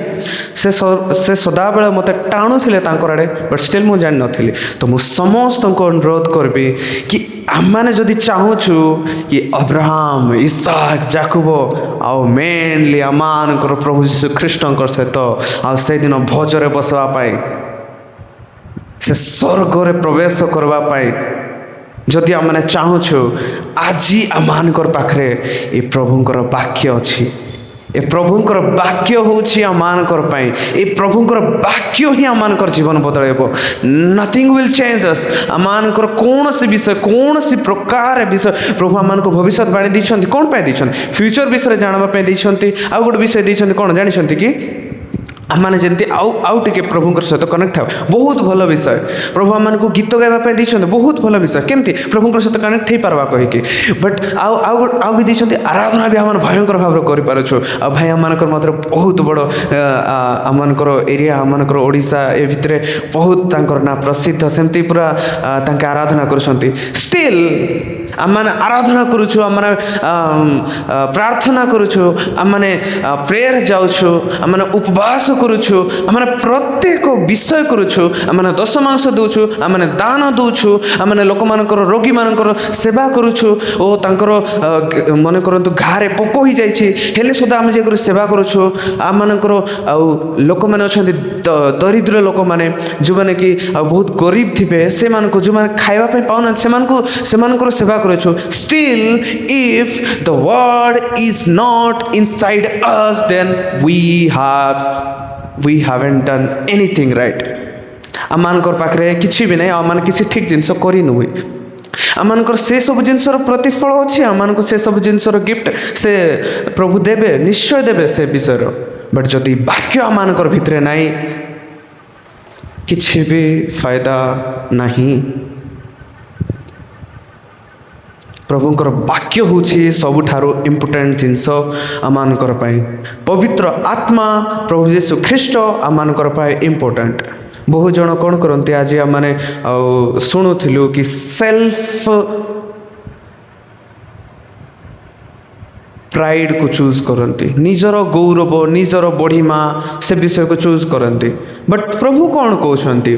ସେ ସଦାବେଳେ ମୋତେ ଟାଣୁଥିଲେ ତାଙ୍କର ଆଡ଼େ, ବଟ୍ ଷ୍ଟିଲ୍ ମୁଁ ଜାଣିନଥିଲି। ତ ମୁଁ ସମସ୍ତଙ୍କୁ ଅନୁରୋଧ କରିବି କି ଆମମାନେ ଯଦି ଚାହୁଁଛୁ କି ଅବ୍ରାହମ, ଇସାକ, ଜାକୁବ ଆଉ ମେନଲି ଆମମାନଙ୍କର ପ୍ରଭୁ ଯୀଶୁ ଖ୍ରୀଷ୍ଟଙ୍କ ସହିତ ଆଉ ସେଦିନ ଭୋଜରେ ବସିବା ପାଇଁ, ସେ ସ୍ୱର୍ଗରେ ପ୍ରବେଶ କରିବା ପାଇଁ ଯଦି ଆମମାନେ ଚାହୁଁଛୁ, ଆଜି ଆମମାନଙ୍କର ପାଖରେ ଏ ପ୍ରଭୁଙ୍କର ବାକ୍ୟ ଅଛି। ଏ ପ୍ରଭୁଙ୍କର ବାକ୍ୟ ହେଉଛି ଆମମାନଙ୍କର ପାଇଁ। ଏ ପ୍ରଭୁଙ୍କର ବାକ୍ୟ ହିଁ ଆମମାନଙ୍କର ଜୀବନ ବଦଳାଇବ। Nothing will change us. ଆମମାନଙ୍କର କୌଣସି ବିଷୟ, କୌଣସି ପ୍ରକାର ବିଷୟ, ପ୍ରଭୁ ଆମମାନଙ୍କୁ ଭବିଷ୍ୟତବାଣୀ ଦେଇଛନ୍ତି। କ'ଣ ପାଇଁ ଦେଇଛନ୍ତି? ଫ୍ୟୁଚର ବିଷୟରେ ଜାଣିବା ପାଇଁ ଦେଇଛନ୍ତି। ଆଉ ଗୋଟେ ବିଷୟ ଦେଇଛନ୍ତି, କ'ଣ ଜାଣିଛନ୍ତି କି? ଆମମାନେ ଯେମିତି ଆଉ ଆଉ ଟିକେ ପ୍ରଭୁଙ୍କର ସହିତ କନେକ୍ଟ ହେବ। ବହୁତ ଭଲ ବିଷୟ। ପ୍ରଭୁ ଆମମାନଙ୍କୁ ଗୀତ ଗାଇବା ପାଇଁ ଦେଇଛନ୍ତି, ବହୁତ ଭଲ ବିଷୟ। କେମିତି ପ୍ରଭୁଙ୍କର ସହିତ କନେକ୍ଟ ହେଇପାରବା କହିକି। ବଟ୍ ଆଉ ଆଉ ଆଉ ବି ଦେଇଛନ୍ତି, ଆରାଧନା ବି ଆମମାନେ ଭୟଙ୍କର ଭାବରେ କରିପାରୁଛୁ। ଆଉ ଭାଇ, ଆମମାନଙ୍କର ମଧ୍ୟରେ ବହୁତ ବଡ଼, ଆମମାନଙ୍କର ଏରିଆ, ଆମମାନଙ୍କର ଓଡ଼ିଶା ଏ ଭିତରେ ବହୁତ ତାଙ୍କର ନାଁ ପ୍ରସିଦ୍ଧ। ସେମିତି ପୁରା ତାଙ୍କେ ଆରାଧନା କରୁଛନ୍ତି। ଷ୍ଟିଲ୍ ଆମମାନେ ଆରାଧନା କରୁଛୁ, ଆମମାନେ ପ୍ରାର୍ଥନା କରୁଛୁ, ଆମମାନେ ପ୍ରେୟର ଯାଉଛୁ, ଆମମାନେ ଉପବାସ କରୁଛୁ, ଆମମାନେ ପ୍ରତ୍ୟେକ ବିଷୟ କରୁଛୁ, ଆମମାନେ ଦଶମାଂଶ ଦେଉଛୁ, ଆମମାନେ ଦାନ ଦେଉଛୁ, ଆମମାନେ ଲୋକମାନଙ୍କର, ରୋଗୀମାନଙ୍କର ସେବା କରୁଛୁ ଓ ତାଙ୍କର ମନେ କରନ୍ତୁ ଘାରେ ପୋକ ହୋଇଯାଇଛି ହେଲେ ସୁଦ୍ଧା ଆମେ ଯାଇକରି ସେବା କରୁଛୁ। ଆମମାନଙ୍କର ଆଉ ଲୋକମାନେ ଅଛନ୍ତି, ଦରିଦ୍ର ଲୋକମାନେ, ଯେଉଁମାନେ କି ଆଉ ବହୁତ ଗରିବ ଥିବେ, ସେମାନଙ୍କୁ, ଯେଉଁମାନେ ଖାଇବା ପାଇଁ ପାଉନାହାନ୍ତି, ସେମାନଙ୍କୁ, ସେମାନଙ୍କର ସେବା କରୁଛୁ। Still, if the word is not inside us, then we haven't done anything right. ଆମମାନଙ୍କର ପାଖରେ କିଛି ବି ନାହିଁ। ଆମମାନେ କିଛି ଠିକ୍ ଜିନିଷ କରିନୁ। ଆମମାନଙ୍କର ସେସବୁ ଜିନିଷର ପ୍ରତିଫଳ ଅଛି। ଆମମାନଙ୍କୁ ସେସବୁ ଜିନିଷର ଗିଫ୍ଟ ସେ ପ୍ରଭୁ ଦେବେ, ନିଶ୍ଚୟ ଦେବେ ସେ ବିଷୟର। ବଟ୍ ଯଦି ବାକ୍ୟ ଆମମାନଙ୍କର ଭିତରେ ନାହିଁ, କିଛି ବି ଫାଇଦା ନାହିଁ। ପ୍ରଭୁଙ୍କର ବାକ୍ୟ ହେଉଛି ସବୁଠାରୁ ଇମ୍ପୋର୍ଟାଣ୍ଟ ଜିନିଷ ଆମମାନଙ୍କର ପାଇଁ। ପବିତ୍ର ଆତ୍ମା, ପ୍ରଭୁ ଯୀଶୁ ଖ୍ରୀଷ୍ଟ ଆମମାନଙ୍କର ପାଇଁ ଇମ୍ପୋର୍ଟାଣ୍ଟ। ବହୁତ ଜଣ କ'ଣ କରନ୍ତି? ଆଜି ଆମମାନେ ଆଉ ଶୁଣୁଥିଲୁ କି ସେଲ୍ଫ ପ୍ରାଇଡ଼କୁ ଚୁଜ୍ କରନ୍ତି, ନିଜର ଗୌରବ, ନିଜର ବଢ଼ିମା, ସେ ବିଷୟକୁ ଚୁଜ୍ କରନ୍ତି। ବଟ୍ ପ୍ରଭୁ କ'ଣ କହୁଛନ୍ତି?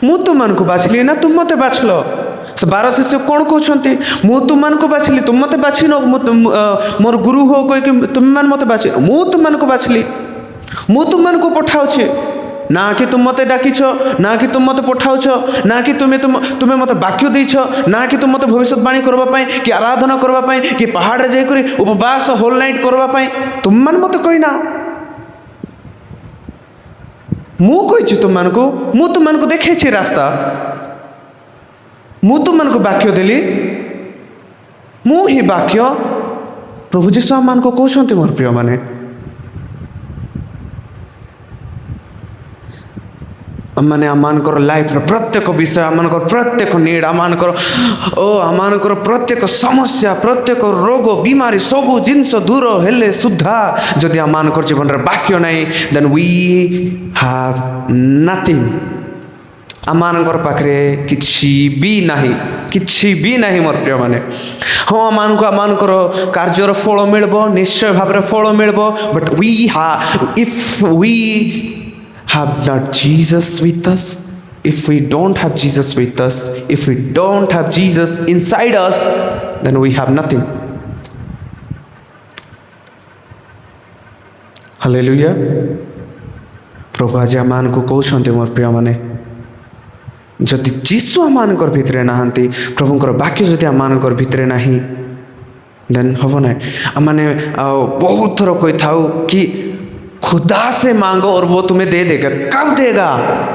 ମୁଁ ତୁମମାନଙ୍କୁ ବାଛିଲି ନା ତୁମ ମୋତେ ବାଛିଲ? ସେ 12 ଶିଷ୍ୟ କ'ଣ କହୁଛନ୍ତି? ମୁଁ ତୁମମାନଙ୍କୁ ବାଛିଲି, ତୁମ ମୋତେ ବାଛିନ। ମୁଁ ମୋର ଗୁରୁ ହୋ କହିକି ତୁମେମାନେ ମୋତେ ବାଛି, ମୁଁ ତୁମମାନଙ୍କୁ ବାଛିଲି, ମୁଁ ତୁମମାନଙ୍କୁ ପଠାଉଛି। ନା କି ତୁମ ମୋତେ ଡାକିଛ, ନା କି ତୁମ ମୋତେ ପଠାଉଛ, ନା କି ତୁମେ ମୋତେ ବାକ୍ୟ ଦେଇଛ, ନା କି ତୁମ ମୋତେ ଭବିଷ୍ୟତବାଣୀ କରିବା ପାଇଁ କି ଆରାଧନା କରିବା ପାଇଁ କି ପାହାଡ଼ରେ ଯାଇକରି ଉପବାସ ହୋଲ୍ ନାଇଟ୍ କରିବା ପାଇଁ ତୁମମାନେ ମୋତେ କହିନା। ମୁଁ କହିଛି ତୁମମାନଙ୍କୁ, ମୁଁ ତୁମମାନଙ୍କୁ ଦେଖେଇଛି ରାସ୍ତା, ମୁଁ ତୁମମାନଙ୍କୁ ବାକ୍ୟ ଦେଲି, ମୁଁ ହିଁ ବାକ୍ୟ। ପ୍ରଭୁ ଯୀଶୁ ଆମମାନଙ୍କୁ କହୁଛନ୍ତି, ମୋର ପ୍ରିୟମାନେ। ଆମମାନେ ଆମମାନଙ୍କର ଲାଇଫ୍ର ପ୍ରତ୍ୟେକ ବିଷୟ, ଆମମାନଙ୍କର ପ୍ରତ୍ୟେକ ନିଡ୍, ଆମମାନଙ୍କର ପ୍ରତ୍ୟେକ ସମସ୍ୟା, ପ୍ରତ୍ୟେକ ରୋଗ ବିମାରୀ, ସବୁ ଜିନିଷ ଦୂର ହେଲେ ସୁଦ୍ଧା ଯଦି ଆମମାନଙ୍କର ଜୀବନରେ ବାକ୍ୟ ନାହିଁ, then we have nothing. ଆମମାନଙ୍କର ପାଖରେ କିଛି ବି ନାହିଁ, କିଛି ବି ନାହିଁ ମୋର ପ୍ରିୟମାନେ। ହଁ, ଆମମାନଙ୍କୁ ଆମମାନଙ୍କର କାର୍ଯ୍ୟର ଫଳ ମିଳିବ, ନିଶ୍ଚୟ ଭାବରେ ଫଳ ମିଳିବ। But we if we have not Jesus with us, if we don't have Jesus with us, if we don't have Jesus inside us, then we have nothing. Hallelujah. ପ୍ରଭୁ ଆଜି ଆମମାନଙ୍କୁ କହୁଛନ୍ତି, ମୋର ପ୍ରିୟମାନେ, ଯଦି ଯୀଶୁ ଆମମାନଙ୍କର ଭିତରେ ନାହାନ୍ତି, ପ୍ରଭୁଙ୍କର ବାକ୍ୟ ଯଦି ଆମମାନଙ୍କର ଭିତରେ ନାହିଁ, ଦେନ୍ ହେବ ନାହିଁ। ଆମମାନେ ଆଉ ବହୁତ ଥର କହିଥାଉ କି खुदा से मांगो और वो तुम्हें दे देगा। कब देगा?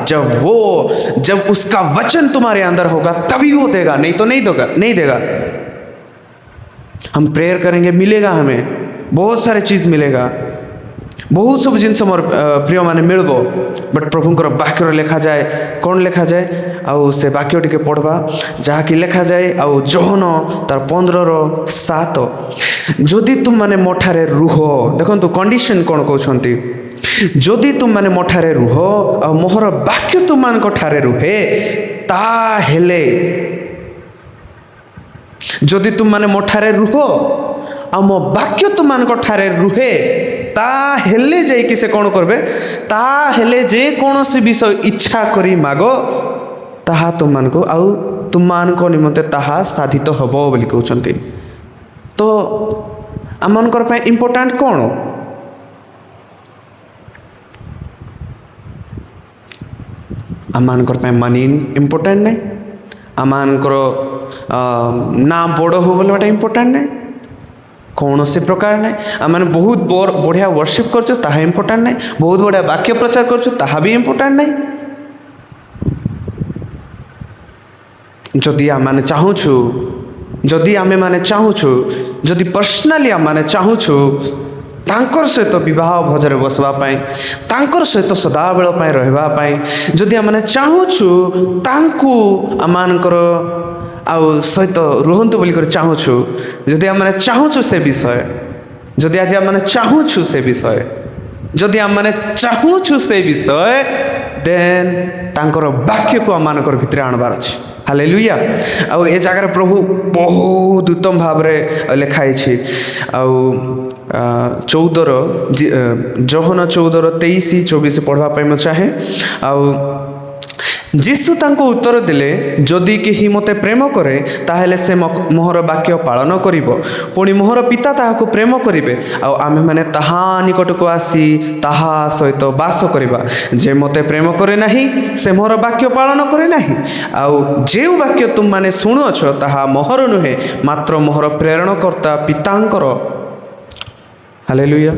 जब उसका वचन तुम्हारे अंदर होगा, तभी वो देगा, नहीं तो नहीं देगा, नहीं देगा। हम प्रेयर करेंगे, मिलेगा हमें, बहुत सारे चीज़ मिलेगा, ବହୁତ ସବୁ ଜିନିଷ ମୋର ପ୍ରିୟମାନେ ମିଳିବ। ବଟ୍ ପ୍ରଭୁଙ୍କର ବାକ୍ୟରେ ଲେଖାଯାଏ, କ'ଣ ଲେଖାଯାଏ? ଆଉ ସେ ବାକ୍ୟ ଟିକେ ପଢ଼ବା, ଯାହାକି ଲେଖାଯାଏ ଆଉ ଯୋହନ ତାର 15ର 7। ଯଦି ତୁମମାନେ ମୋ ଠାରେ ରୁହ, ଦେଖନ୍ତୁ କଣ୍ଡିସନ୍ କ'ଣ କହୁଛନ୍ତି, ଯଦି ତୁମମାନେ ମୋ ଠାରେ ରୁହ ଆଉ ମୋହର ବାକ୍ୟ ତୁମମାନଙ୍କ ଠାରେ ରୁହେ, ତାହେଲେ, ଯଦି ତୁମମାନେ ମୋ ଠାରେ ରୁହ ଆଉ ମୋ ବାକ୍ୟ ତୁମମାନଙ୍କ ଠାରେ ରୁହେ, ତାହେଲେ ଯାଇକି ସେ କ'ଣ କରିବେ? ତାହେଲେ ଯେକୌଣସି ବିଷୟ ଇଚ୍ଛା କରି ମାଗ, ତାହା ତୁମମାନଙ୍କୁ ଆଉ ତୁମମାନଙ୍କ ନିମନ୍ତେ ତାହା ସାଧିତ ହେବ ବୋଲି କହୁଛନ୍ତି। ତ ଆମମାନଙ୍କର ପାଇଁ ଇମ୍ପୋର୍ଟାଣ୍ଟ କ'ଣ? ଆମମାନଙ୍କର ପାଇଁ ମନି ଇମ୍ପୋର୍ଟାଣ୍ଟ ନାହିଁ। ଆମମାନଙ୍କର ନାଁ ବଡ଼ ହଉ ବୋଲିବାଟା ଇମ୍ପୋର୍ଟାଣ୍ଟ ନାହିଁ। କୌଣସି ପ୍ରକାର ନାହିଁ। ଆମେ ବହୁତ ବଢ଼ିଆ ୱର୍ସିପ୍ କରୁଛୁ, ତାହା ଇମ୍ପୋର୍ଟାଣ୍ଟ ନାହିଁ। ବହୁତ ବଢ଼ିଆ ବାକ୍ୟ ପ୍ରଚାର କରୁଛୁ, ତାହା ବି ଇମ୍ପୋର୍ଟାଣ୍ଟ ନାହିଁ। ଯଦି ଆମମାନେ ଚାହୁଁଛୁ, ଯଦି ଆମେମାନେ ଚାହୁଁଛୁ, ଯଦି ପର୍ସନାଲି ଆମମାନେ ଚାହୁଁଛୁ ତାଙ୍କର ସହିତ ବିବାହ ଭୋଜରେ ବସିବା ପାଇଁ, ତାଙ୍କର ସହିତ ସଦାବେଳ ପାଇଁ ରହିବା ପାଇଁ, ଯଦି ଆମମାନେ ଚାହୁଁଛୁ ତାଙ୍କୁ ଆମମାନଙ୍କର ଆଉ ସହିତ ରୁହନ୍ତୁ ବୋଲିକରି ଚାହୁଁଛୁ, ଯଦି ଆମମାନେ ଚାହୁଁଛୁ ସେ ବିଷୟ, ଯଦି ଆଜି ଆମମାନେ ଚାହୁଁଛୁ ସେ ବିଷୟ, ଯଦି ଆମମାନେ ଚାହୁଁଛୁ ସେ ବିଷୟ, ଦେନ୍ ତାଙ୍କର ବାକ୍ୟକୁ ଆମମାନଙ୍କର ଭିତରେ ଆଣିବାର ଅଛି। ହାଲେଲୁୟା। ଆଉ ଏ ଜାଗାରେ ପ୍ରଭୁ ବହୁତ ଉତ୍ତମ ଭାବରେ ଲେଖା ହେଇଛି। ଆଉ 14ର, ଯୋହନ 14:23-24 ପଢ଼ିବା ପାଇଁ ମୁଁ ଚାହେଁ। ଆଉ ଯୀଶୁ ତାଙ୍କୁ ଉତ୍ତର ଦେଲେ, ଯଦି କେହି ମୋତେ ପ୍ରେମ କରେ, ତାହେଲେ ସେ ମୋହର ବାକ୍ୟ ପାଳନ କରିବ। ପୁଣି ମୋହର ପିତା ତାହାକୁ ପ୍ରେମ କରିବେ, ଆଉ ଆମ୍ଭେମାନେ ତାହା ନିକଟକୁ ଆସି ତାହା ସହିତ ବାସ କରିବା। ଯେ ମୋତେ ପ୍ରେମ କରେ ନାହିଁ, ସେ ମୋହର ବାକ୍ୟ ପାଳନ କରେ ନାହିଁ। ଆଉ ଯେଉଁ ବାକ୍ୟ ତୁମମାନେ ଶୁଣୁଅଛ, ତାହା ମୋହର ନୁହେଁ, ମାତ୍ର ମୋହର ପ୍ରେରଣକର୍ତ୍ତା ପିତାଙ୍କର। ହାଲେଲୁୟା।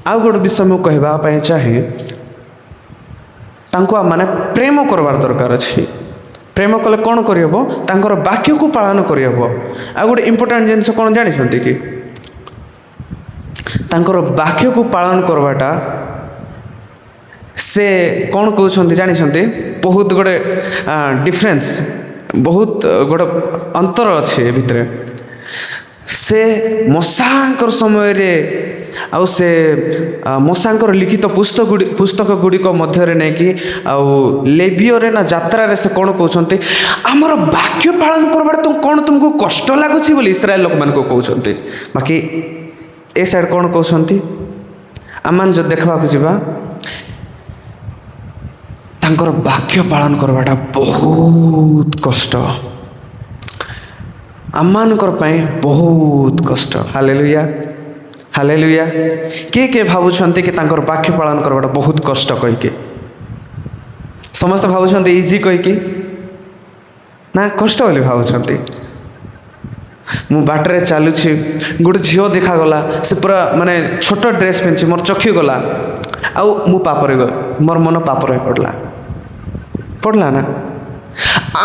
ଆଉ ଗୋଟେ ବିଷୟ ମୁଁ କହିବା ପାଇଁ ଚାହେଁ, ତାଙ୍କୁ ଆମମାନେ ପ୍ରେମ କରବାର ଦରକାର ଅଛି। ପ୍ରେମ କଲେ କ'ଣ କରିହେବ? ତାଙ୍କର ବାକ୍ୟକୁ ପାଳନ କରିହେବ। ଆଉ ଗୋଟେ ଇମ୍ପୋର୍ଟାଣ୍ଟ ଜିନିଷ କ'ଣ ଜାଣିଛନ୍ତି କି? ତାଙ୍କର ବାକ୍ୟକୁ ପାଳନ କରବାଟା ସେ କ'ଣ କହୁଛନ୍ତି ଜାଣିଛନ୍ତି? ବହୁତ ଗୋଟେ ଡିଫରେନ୍ସ, ବହୁତ ଗୋଟେ ଅନ୍ତର ଅଛି ଏ ଭିତରେ। ସେ ମୋଶାଙ୍କର ସମୟରେ ଆଉ ସେ ମୋଶାଙ୍କର ଲିଖିତ ପୁସ୍ତକ ଗୁଡ଼ିକ ମଧ୍ୟରେ ନେଇକି ଆଉ ଲେବିୟରେ ନା ଯାତ୍ରାରେ ସେ କ'ଣ କହୁଛନ୍ତି? ଆମର ବାକ୍ୟ ପାଳନ କରବାଟା ତ କ'ଣ ତୁମକୁ କଷ୍ଟ ଲାଗୁଛି ବୋଲି ଇସ୍ରାଏଲ ଲୋକମାନଙ୍କୁ କହୁଛନ୍ତି। ବାକି ଏ ସାଇଡ଼୍ କ'ଣ କହୁଛନ୍ତି? ଆମମାନେ ଯଦି ଦେଖିବାକୁ ଯିବା, ତାଙ୍କର ବାକ୍ୟ ପାଳନ କରିବାଟା ବହୁତ କଷ୍ଟ, ଆମମାନଙ୍କର ପାଇଁ ବହୁତ କଷ୍ଟ। Hallelujah, hallelujah. କିଏ କିଏ ଭାବୁଛନ୍ତି କି ତାଙ୍କର ବାକ୍ୟ ପାଳନ କରିବାଟା ବହୁତ କଷ୍ଟ କହିକି? ସମସ୍ତେ ଭାବୁଛନ୍ତି ଇଜି କହିକି ନା କଷ୍ଟ ବୋଲି ଭାବୁଛନ୍ତି? ମୁଁ ବାଟରେ ଚାଲୁଛି, ଗୋଟେ ଝିଅ ଦେଖାଗଲା, ସେ ପୁରା ମାନେ ଛୋଟ ଡ୍ରେସ୍ ପିନ୍ଧିଛି, ମୋର ଚକ୍ଷୁ ଗଲା ଆଉ ମୁଁ ପାପରେ ମୋର ମନ ପାପରେ ପଡ଼ିଲା, ପଡ଼ିଲା ନା?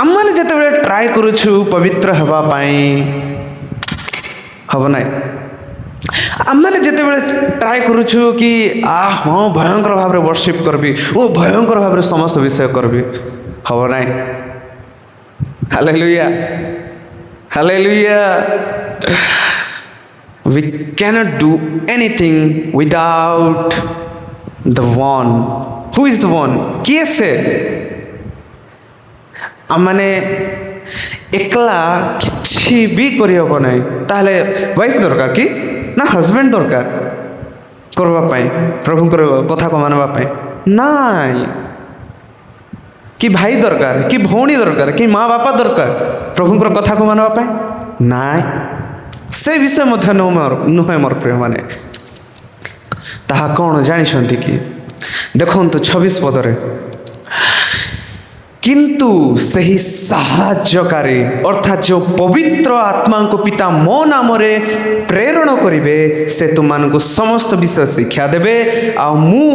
ଆମମାନେ ଯେତେବେଳେ ଟ୍ରାଏ କରୁଛୁ ପବିତ୍ର ହେବା ପାଇଁ, ହେବ ନାହିଁ। ଆମମାନେ ଯେତେବେଳେ ଟ୍ରାଏ କରୁଛୁ କି ହଁ, ଭୟଙ୍କର ଭାବରେ ୱର୍ସିପ୍ କରିବି, ମୁଁ ଭୟଙ୍କର ଭାବରେ ସମସ୍ତ ବିଷୟ କରିବି, ହେବ ନାହିଁ। Hallelujah, hallelujah. We cannot do anything without the one. Who is the one? କିଏ ସେ? ଆମମାନେ ଏକଲା କିଛି ବି କରିହେବ ନାହିଁ। ତାହେଲେ ୱାଇଫ୍ ଦରକାର କି ନା ହଜବେଣ୍ଡ ଦରକାର କରିବା ପାଇଁ, ପ୍ରଭୁଙ୍କର କଥାକୁ ମାନିବା ପାଇଁ? ନାଇଁ। କି ଭାଇ ଦରକାର, କି ଭଉଣୀ ଦରକାର, କି ମା ବାପା ଦରକାର ପ୍ରଭୁଙ୍କର କଥାକୁ ମାନିବା ପାଇଁ? ନାଇଁ, ସେ ବିଷୟ ମଧ୍ୟ ନୁହେଁ ମୋର ପ୍ରିୟମାନେ। ତାହା କ'ଣ ଜାଣିଛନ୍ତି କି? ଦେଖନ୍ତୁ 26 ପଦରେ, କିନ୍ତୁ ସେହି ସାହାଯ୍ୟକାରୀ, ଅର୍ଥାତ୍ ଯେଉଁ ପବିତ୍ର ଆତ୍ମାଙ୍କୁ ପିତା ମୋ ନାମରେ ପ୍ରେରଣ କରିବେ, ସେ ତୁମମାନଙ୍କୁ ସମସ୍ତ ବିଷୟ ଶିକ୍ଷା ଦେବେ, ଆଉ ମୁଁ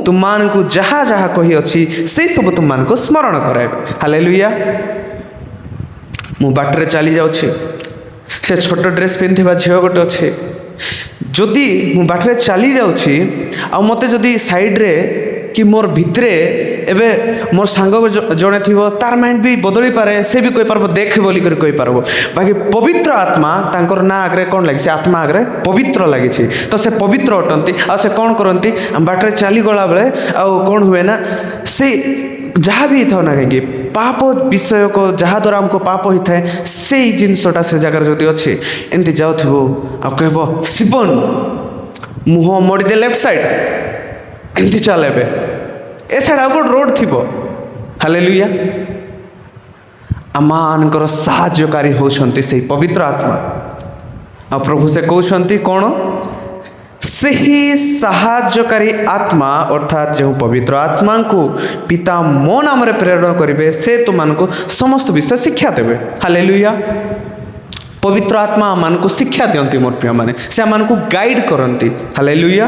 ତୁମମାନଙ୍କୁ ଯାହା ଯାହା କହିଅଛି, ସେସବୁ ତୁମମାନଙ୍କୁ ସ୍ମରଣ କରାଇବେ। ହାଲେଲୁୟା। ମୁଁ ବାଟରେ ଚାଲି ଯାଉଛି, ସେ ଛୋଟ ଡ୍ରେସ୍ ପିନ୍ଧିଥିବା ଝିଅ ଗୋଟେ ଅଛି। ଯଦି ମୁଁ ବାଟରେ ଚାଲି ଯାଉଛି ଆଉ ମୋତେ ଯଦି ସାଇଡ଼୍ରେ କି ମୋର ଭିତରେ ଏବେ ମୋର ସାଙ୍ଗ ଜଣେ ଥିବ, ତାର ମାଇଣ୍ଡ ବି ବଦଳି ପାରେ, ସେ ବି କହିପାରିବ ଦେଖ ବୋଲିକରି କହିପାରିବ। ବାକି ପବିତ୍ର ଆତ୍ମା, ତାଙ୍କର ନାଁ ଆଗରେ କ'ଣ ଲାଗିଛି? ଆତ୍ମା ଆଗରେ ପବିତ୍ର ଲାଗିଛି, ତ ସେ ପବିତ୍ର ଅଟନ୍ତି। ଆଉ ସେ କ'ଣ କରନ୍ତି? ଆମ ବାଟରେ ଚାଲିଗଲା ବେଳେ ଆଉ କ'ଣ ହୁଏ ନା, ସେ ଯାହା ବି ହେଇଥାଉ ନା କାହିଁକି, ପାପ ବିଷୟକ ଯାହାଦ୍ୱାରା ଆମକୁ ପାପ ହେଇଥାଏ, ସେଇ ଜିନିଷଟା ସେ ଜାଗାରେ ଯଦି ଅଛି, ଏମିତି ଯାଉଥିବ ଆଉ କହିବ, "ଶିବନ, ମୁହଁ ମୋଡ଼ିଦେ ଲେଫ୍ଟ ସାଇଡ଼୍, ଏମିତି ଚାଲ ଏବେ, ଏ ସାଇଡ଼୍ ଆଉ ଗୋଟେ ରୋଡ଼ ଥିବ।" ହାଲେଲୁୟା। ଆମମାନଙ୍କର ସାହାଯ୍ୟକାରୀ ହେଉଛନ୍ତି ସେଇ ପବିତ୍ର ଆତ୍ମା। ଆଉ ପ୍ରଭୁ ସେ କହୁଛନ୍ତି କ'ଣ? ସେହି ସାହାଯ୍ୟକାରୀ ଆତ୍ମା, ଅର୍ଥାତ୍ ଯେଉଁ ପବିତ୍ର ଆତ୍ମାଙ୍କୁ ପିତା ମୋ ନାମରେ ପ୍ରେରଣ କରିବେ, ସେ ତୁମମାନଙ୍କୁ ସମସ୍ତ ବିଷୟ ଶିକ୍ଷା ଦେବେ। ହାଲେଲୁୟା। ପବିତ୍ର ଆତ୍ମା ଆମମାନଙ୍କୁ ଶିକ୍ଷା ଦିଅନ୍ତି ମୋର ପ୍ରିୟମାନେ, ସେ ଆମମାନଙ୍କୁ ଗାଇଡ଼ କରନ୍ତି। ହାଲେଲୁୟା।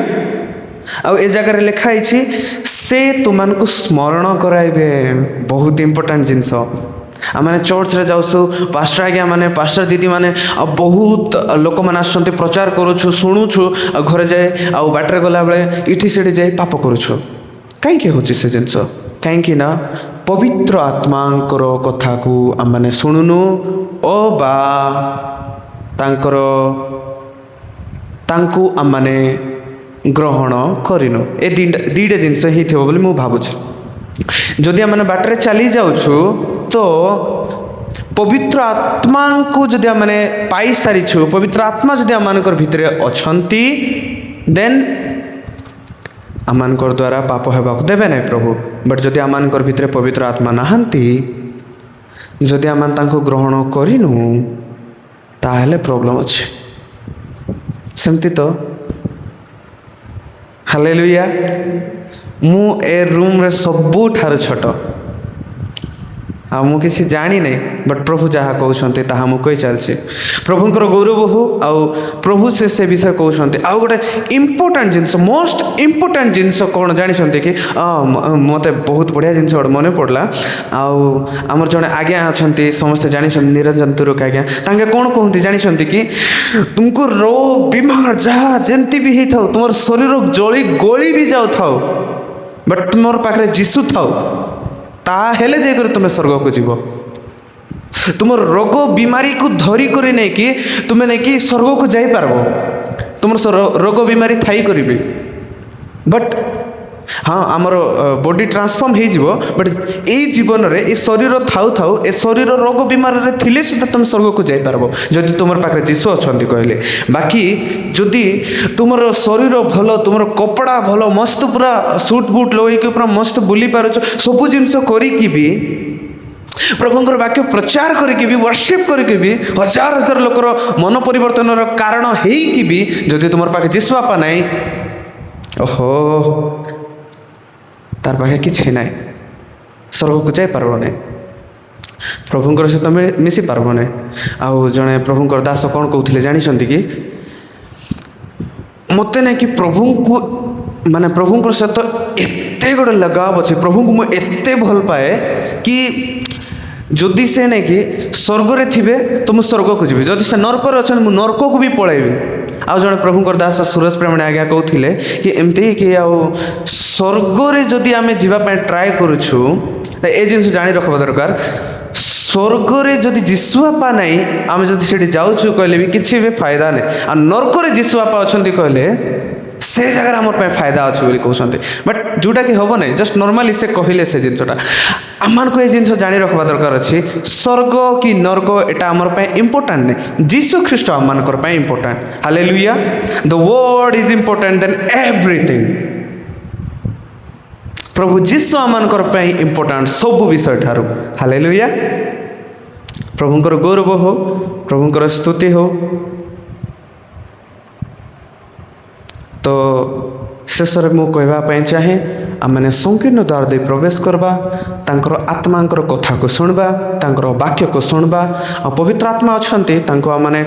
ଆଉ ଏ ଜାଗାରେ ଲେଖା ହେଇଛି ସେ ତୁମମାନଙ୍କୁ ସ୍ମରଣ କରାଇବେ। ବହୁତ ଇମ୍ପୋର୍ଟାଣ୍ଟ ଜିନିଷ। ଆମମାନେ ଚର୍ଚ୍ଚରେ ଯାଉଛୁ, ପାଷ୍ଟର ଆଜ୍ଞା ମାନେ, ପାଷ୍ଟର ଦିଦି ମାନେ, ଆଉ ବହୁତ ଲୋକମାନେ ଆସୁଛନ୍ତି, ପ୍ରଚାର କରୁଛୁ, ଶୁଣୁଛୁ, ଆଉ ଘରେ ଯାଏ ଆଉ ବାଟରେ ଗଲାବେଳେ ଏଠି ସେଠି ଯାଇ ପାପ କରୁଛୁ। କାହିଁକି ହେଉଛି ସେ ଜିନିଷ? କାହିଁକି ନା ପବିତ୍ର ଆତ୍ମାଙ୍କର କଥାକୁ ଆମମାନେ ଶୁଣୁନୁ ଓ ବା ତାଙ୍କୁ ଆମମାନେ ଗ୍ରହଣ କରିନୁ। ଏ ଦୁଇଟା ଜିନିଷ ହେଇଥିବ ବୋଲି ମୁଁ ଭାବୁଛି। ଯଦି ଆମେ ବାଟରେ ଚାଲି ଯାଉଛୁ, ତ ପବିତ୍ର ଆତ୍ମାଙ୍କୁ ଯଦି ଆମେ ପାଇସାରିଛୁ, ପବିତ୍ର ଆତ୍ମା ଯଦି ଆମମାନଙ୍କର ଭିତରେ ଅଛନ୍ତି, ଦେନ୍ ଆମମାନଙ୍କର ଦ୍ୱାରା ପାପ ହେବାକୁ ଦେବେ ନାହିଁ ପ୍ରଭୁ। ବଟ୍ ଯଦି ଆମମାନଙ୍କର ଭିତରେ ପବିତ୍ର ଆତ୍ମା ନାହାନ୍ତି, ଯଦି ଆମେ ତାଙ୍କୁ ଗ୍ରହଣ କରିନୁ, ତାହେଲେ ପ୍ରୋବ୍ଲେମ୍ ଅଛି। ସେମିତି ତ? ହାଲେଲୁୟା। ମୁଁ ଏ ରୁମ୍ରେ ସବୁଠାରୁ ଛୋଟ ଆଉ ମୁଁ କିଛି ଜାଣିନାହିଁ, ବଟ୍ ପ୍ରଭୁ ଯାହା କହୁଛନ୍ତି ତାହା ମୁଁ କହି ଚାଲିଛି। ପ୍ରଭୁଙ୍କର ଗୌରବ ହଉ। ଆଉ ପ୍ରଭୁ ସେ ବିଷୟ କହୁଛନ୍ତି। ଆଉ ଗୋଟେ ଇମ୍ପୋର୍ଟାଣ୍ଟ ଜିନିଷ, ମୋଷ୍ଟ ଇମ୍ପୋର୍ଟାଣ୍ଟ ଜିନିଷ କ'ଣ ଜାଣିଛନ୍ତି କି? ମୋତେ ବହୁତ ବଢ଼ିଆ ଜିନିଷ ଗୋଟେ ମନେ ପଡ଼ିଲା। ଆଉ ଆମର ଜଣେ ଆଜ୍ଞା ଅଛନ୍ତି, ସମସ୍ତେ ଜାଣିଛନ୍ତି, ନିରଞ୍ଜନ ତୁରୁକ ଆଜ୍ଞା। ତାଙ୍କେ କ'ଣ କୁହନ୍ତି ଜାଣିଛନ୍ତି କି? ତୁମକୁ ରୋଗ ବିମାର ଯାହା ଯେମିତି ବି ହେଇଥାଉ, ତୁମର ଶରୀର ଜଳି ଗଳି ବି ଯାଉଥାଉ, ବଟ୍ ତୁମର ପାଖରେ ଯୀଶୁ ଥାଉ, ତାହେଲେ ଯାଇକରି ତୁମେ ସ୍ୱର୍ଗକୁ ଯିବ। ତୁମର ରୋଗ ବିମାରୀକୁ ଧରିକରି ନେଇକି ତୁମେ ନେଇକି ସ୍ୱର୍ଗକୁ ଯାଇପାରିବ, ତୁମର ରୋଗ ବିମାରୀ ଥାଇ କରିବି। ବଟ୍ ହଁ, ଆମର ବଡି ଟ୍ରାନ୍ସଫର୍ମ ହେଇଯିବ, ବଟ୍ ଏଇ ଜୀବନରେ ଏ ଶରୀର ଥାଉ ଥାଉ, ଏ ଶରୀର ରୋଗ ବିମାରରେ ଥିଲେ ସୁଦ୍ଧା ତୁମେ ସ୍ୱର୍ଗକୁ ଯାଇପାରିବ, ଯଦି ତୁମର ପାଖରେ ଯୀଶୁ ଅଛନ୍ତି କହିଲେ। ବାକି ଯଦି ତୁମର ଶରୀର ଭଲ, ତୁମର କପଡ଼ା ଭଲ, ମସ୍ତ ପୁରା ସୁଟ୍ ବୁଟ୍ ଲଗେଇକି ପୁରା ମସ୍ତ ବୁଲି ପାରୁଛ, ସବୁ ଜିନିଷ କରିକି ବି, ପ୍ରଭୁଙ୍କର ବାକ୍ୟ ପ୍ରଚାର କରିକି ବି, ୱାର୍ସିପ୍ କରିକି ବି, ହଜାର ହଜାର ଲୋକର ମନ ପରିବର୍ତ୍ତନର କାରଣ ହେଇକି ବି, ଯଦି ତୁମର ପାଖେ ଯୀଶୁ ବାପା ନାହିଁ, ଓହୋ, ତାର ପାଖେ କିଛି ନାହିଁ, ସ୍ୱର୍ଗକୁ ଯାଇପାରିବ ନାହିଁ, ପ୍ରଭୁଙ୍କର ସହିତ ମିଶି ପାରିବ ନାହିଁ। ଆଉ ଜଣେ ପ୍ରଭୁଙ୍କର ଦାସ କ'ଣ କହୁଥିଲେ ଜାଣିଛନ୍ତି କି? ମୋତେ ନାଇଁ କି ପ୍ରଭୁଙ୍କୁ, ମାନେ ପ୍ରଭୁଙ୍କର ସହିତ ଏତେ ଗୋଟେ ଲଗାବ ଅଛି, ପ୍ରଭୁଙ୍କୁ ମୁଁ ଏତେ ଭଲ ପାଏ କି ଯଦି ସେ ନାଇଁ କି ସ୍ୱର୍ଗରେ ଥିବେ ତ ମୁଁ ସ୍ୱର୍ଗକୁ ଯିବି, ଯଦି ସେ ନର୍କରେ ଅଛନ୍ତି ମୁଁ ନର୍କକୁ ବି ପଳାଇବି। ଆଉ ଜଣେ ପ୍ରଭୁଙ୍କର ଦାସ ସୁରଜ ପ୍ରେମଣୀ ଆଜ୍ଞା କହୁଥିଲେ କି ଏମିତି କି ଆଉ ସ୍ୱର୍ଗରେ ଯଦି ଆମେ ଯିବା ପାଇଁ ଟ୍ରାଏ କରୁଛୁ, ଏ ଜିନିଷ ଜାଣି ରଖିବା ଦରକାର, ସ୍ୱର୍ଗରେ ଯଦି ଯୀଶୁ ବାପା ନାହିଁ, ଆମେ ଯଦି ସେଠି ଯାଉଛୁ କହିଲେ ବି କିଛି ବି ଫାଇଦା ନାହିଁ। ଆଉ ନର୍କରେ ଯୀଶୁ ବାପା ଅଛନ୍ତି କହିଲେ ସେ ଜାଗାରେ ଆମର ପାଇଁ ଫାଇଦା ଅଛି ବୋଲି କହୁଛନ୍ତି। ବଟ୍ ଯେଉଁଟାକି ହେବ ନାହିଁ, ଜଷ୍ଟ ନର୍ମାଲି ସେ କହିଲେ ସେ ଜିନିଷଟା। ଆମମାନଙ୍କୁ ଏ ଜିନିଷ ଜାଣି ରଖିବା ଦରକାର ଅଛି, ସ୍ୱର୍ଗ କି ନର୍କ ଏଇଟା ଆମର ପାଇଁ ଇମ୍ପୋର୍ଟାଣ୍ଟ ନାହିଁ, ଯୀଶୁ ଖ୍ରୀଷ୍ଟ ଆମମାନଙ୍କର ପାଇଁ important. Hallelujah. The word is important than everything. ପ୍ରଭୁ ଯୀଶୁ ଆମମାନଙ୍କର ପାଇଁ ଇମ୍ପୋର୍ଟାଣ୍ଟ ସବୁ ବିଷୟ ଠାରୁ। ହାଲେଲୁୟା। ପ୍ରଭୁଙ୍କର ଗୌରବ ହଉ, ପ୍ରଭୁଙ୍କର ସ୍ତୁତି ହଉ। ତ ଶେଷରେ ମୁଁ କହିବା ପାଇଁ ଚାହେଁ, ଆମେମାନେ ସଂକୀର୍ଣ୍ଣ ଦ୍ୱାର ଦେଇ ପ୍ରବେଶ କରିବା, ତାଙ୍କର ଆତ୍ମାଙ୍କର କଥାକୁ ଶୁଣିବା, ତାଙ୍କର ବାକ୍ୟକୁ ଶୁଣିବା। ଆଉ ପବିତ୍ର ଆତ୍ମା ଅଛନ୍ତି, ତାଙ୍କୁ ଆମମାନେ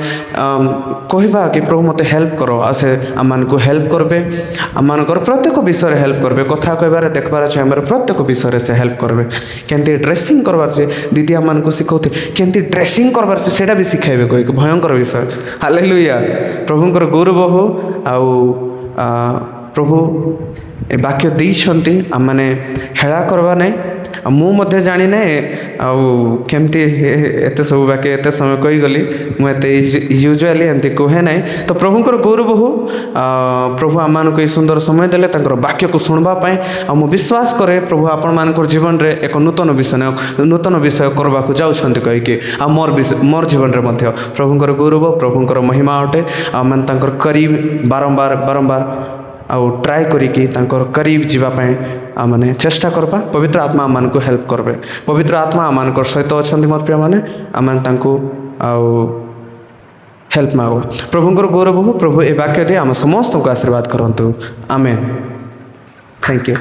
କହିବା କି ପ୍ରଭୁ ମୋତେ ହେଲ୍ପ କର, ଆଉ ସେ ଆମମାନଙ୍କୁ ହେଲ୍ପ କରିବେ। ଆମମାନଙ୍କର ପ୍ରତ୍ୟେକ ବିଷୟରେ ହେଲ୍ପ କରିବେ, କଥା କହିବାରେ, ଦେଖିବାର, ଚାହିଁବାରେ, ପ୍ରତ୍ୟେକ ବିଷୟରେ ସେ ହେଲ୍ପ କରିବେ। କେମିତି ଡ୍ରେସିଂ କରିବାର ଅଛି, ଦିଦି ଆମମାନଙ୍କୁ ଶିଖଉଥିଲେ, କେମିତି ଡ୍ରେସିଂ କରିବାର ଅଛି ସେଇଟା ବି ଶିଖାଇବେ କହିକି, ଭୟଙ୍କର ବିଷୟ। ହାଲେଲୁୟା। ପ୍ରଭୁଙ୍କର ଗୌରବ ହଉ। ଆଉ ପ୍ରଭୁ ଏ ବାକ୍ୟ ଦେଇଛନ୍ତି, ଆମମାନେ ହେଳା କରିବା ନାହିଁ। ଆଉ ମୁଁ ମଧ୍ୟ ଜାଣିନାହିଁ ଆଉ କେମିତି ଏତେ ସବୁ ବାକ୍ୟ ଏତେ ସମୟ କହିଗଲି। ମୁଁ ଏତେ ୟୁଜୁଆଲି ଏମିତି କୁହେ ନାହିଁ। ତ ପ୍ରଭୁଙ୍କର ଗୌରବ ହଉ। ପ୍ରଭୁ ଆମମାନଙ୍କୁ ଏ ସୁନ୍ଦର ସମୟ ଦେଲେ ତାଙ୍କର ବାକ୍ୟକୁ ଶୁଣିବା ପାଇଁ। ଆଉ ମୁଁ ବିଶ୍ୱାସ କରେ ପ୍ରଭୁ ଆପଣମାନଙ୍କର ଜୀବନରେ ଏକ ନୂତନ ବିଷୟ କରିବାକୁ ଯାଉଛନ୍ତି କହିକି। ଆଉ ମୋର ଜୀବନରେ ମଧ୍ୟ ପ୍ରଭୁଙ୍କର ଗୌରବ, ପ୍ରଭୁଙ୍କର ମହିମା ଅଟେ। ଆଉ ଆମେ ତାଙ୍କର କରିବ ବାରମ୍ବାର ବାରମ୍ବାର ଆଉ ଟ୍ରାଏ କରିକି ତାଙ୍କର କରିବ ଯିବା ପାଇଁ ଆମମାନେ ଚେଷ୍ଟା କରିବା। ପବିତ୍ର ଆତ୍ମା ଆମମାନଙ୍କୁ ହେଲ୍ପ କରିବେ। ପବିତ୍ର ଆତ୍ମା ଆମମାନଙ୍କର ସହିତ ଅଛନ୍ତି ମୋର ପ୍ରିୟମାନେ। ଆମମାନେ ତାଙ୍କୁ ଆଉ ହେଲ୍ପ ମାଗବା। ପ୍ରଭୁଙ୍କର ଗୌରବ ହଉ। ପ୍ରଭୁ ଏ ବାକ୍ୟ ଦେଇ ଆମ ସମସ୍ତଙ୍କୁ ଆଶୀର୍ବାଦ କରନ୍ତୁ। ଆମେନ୍। Thank you.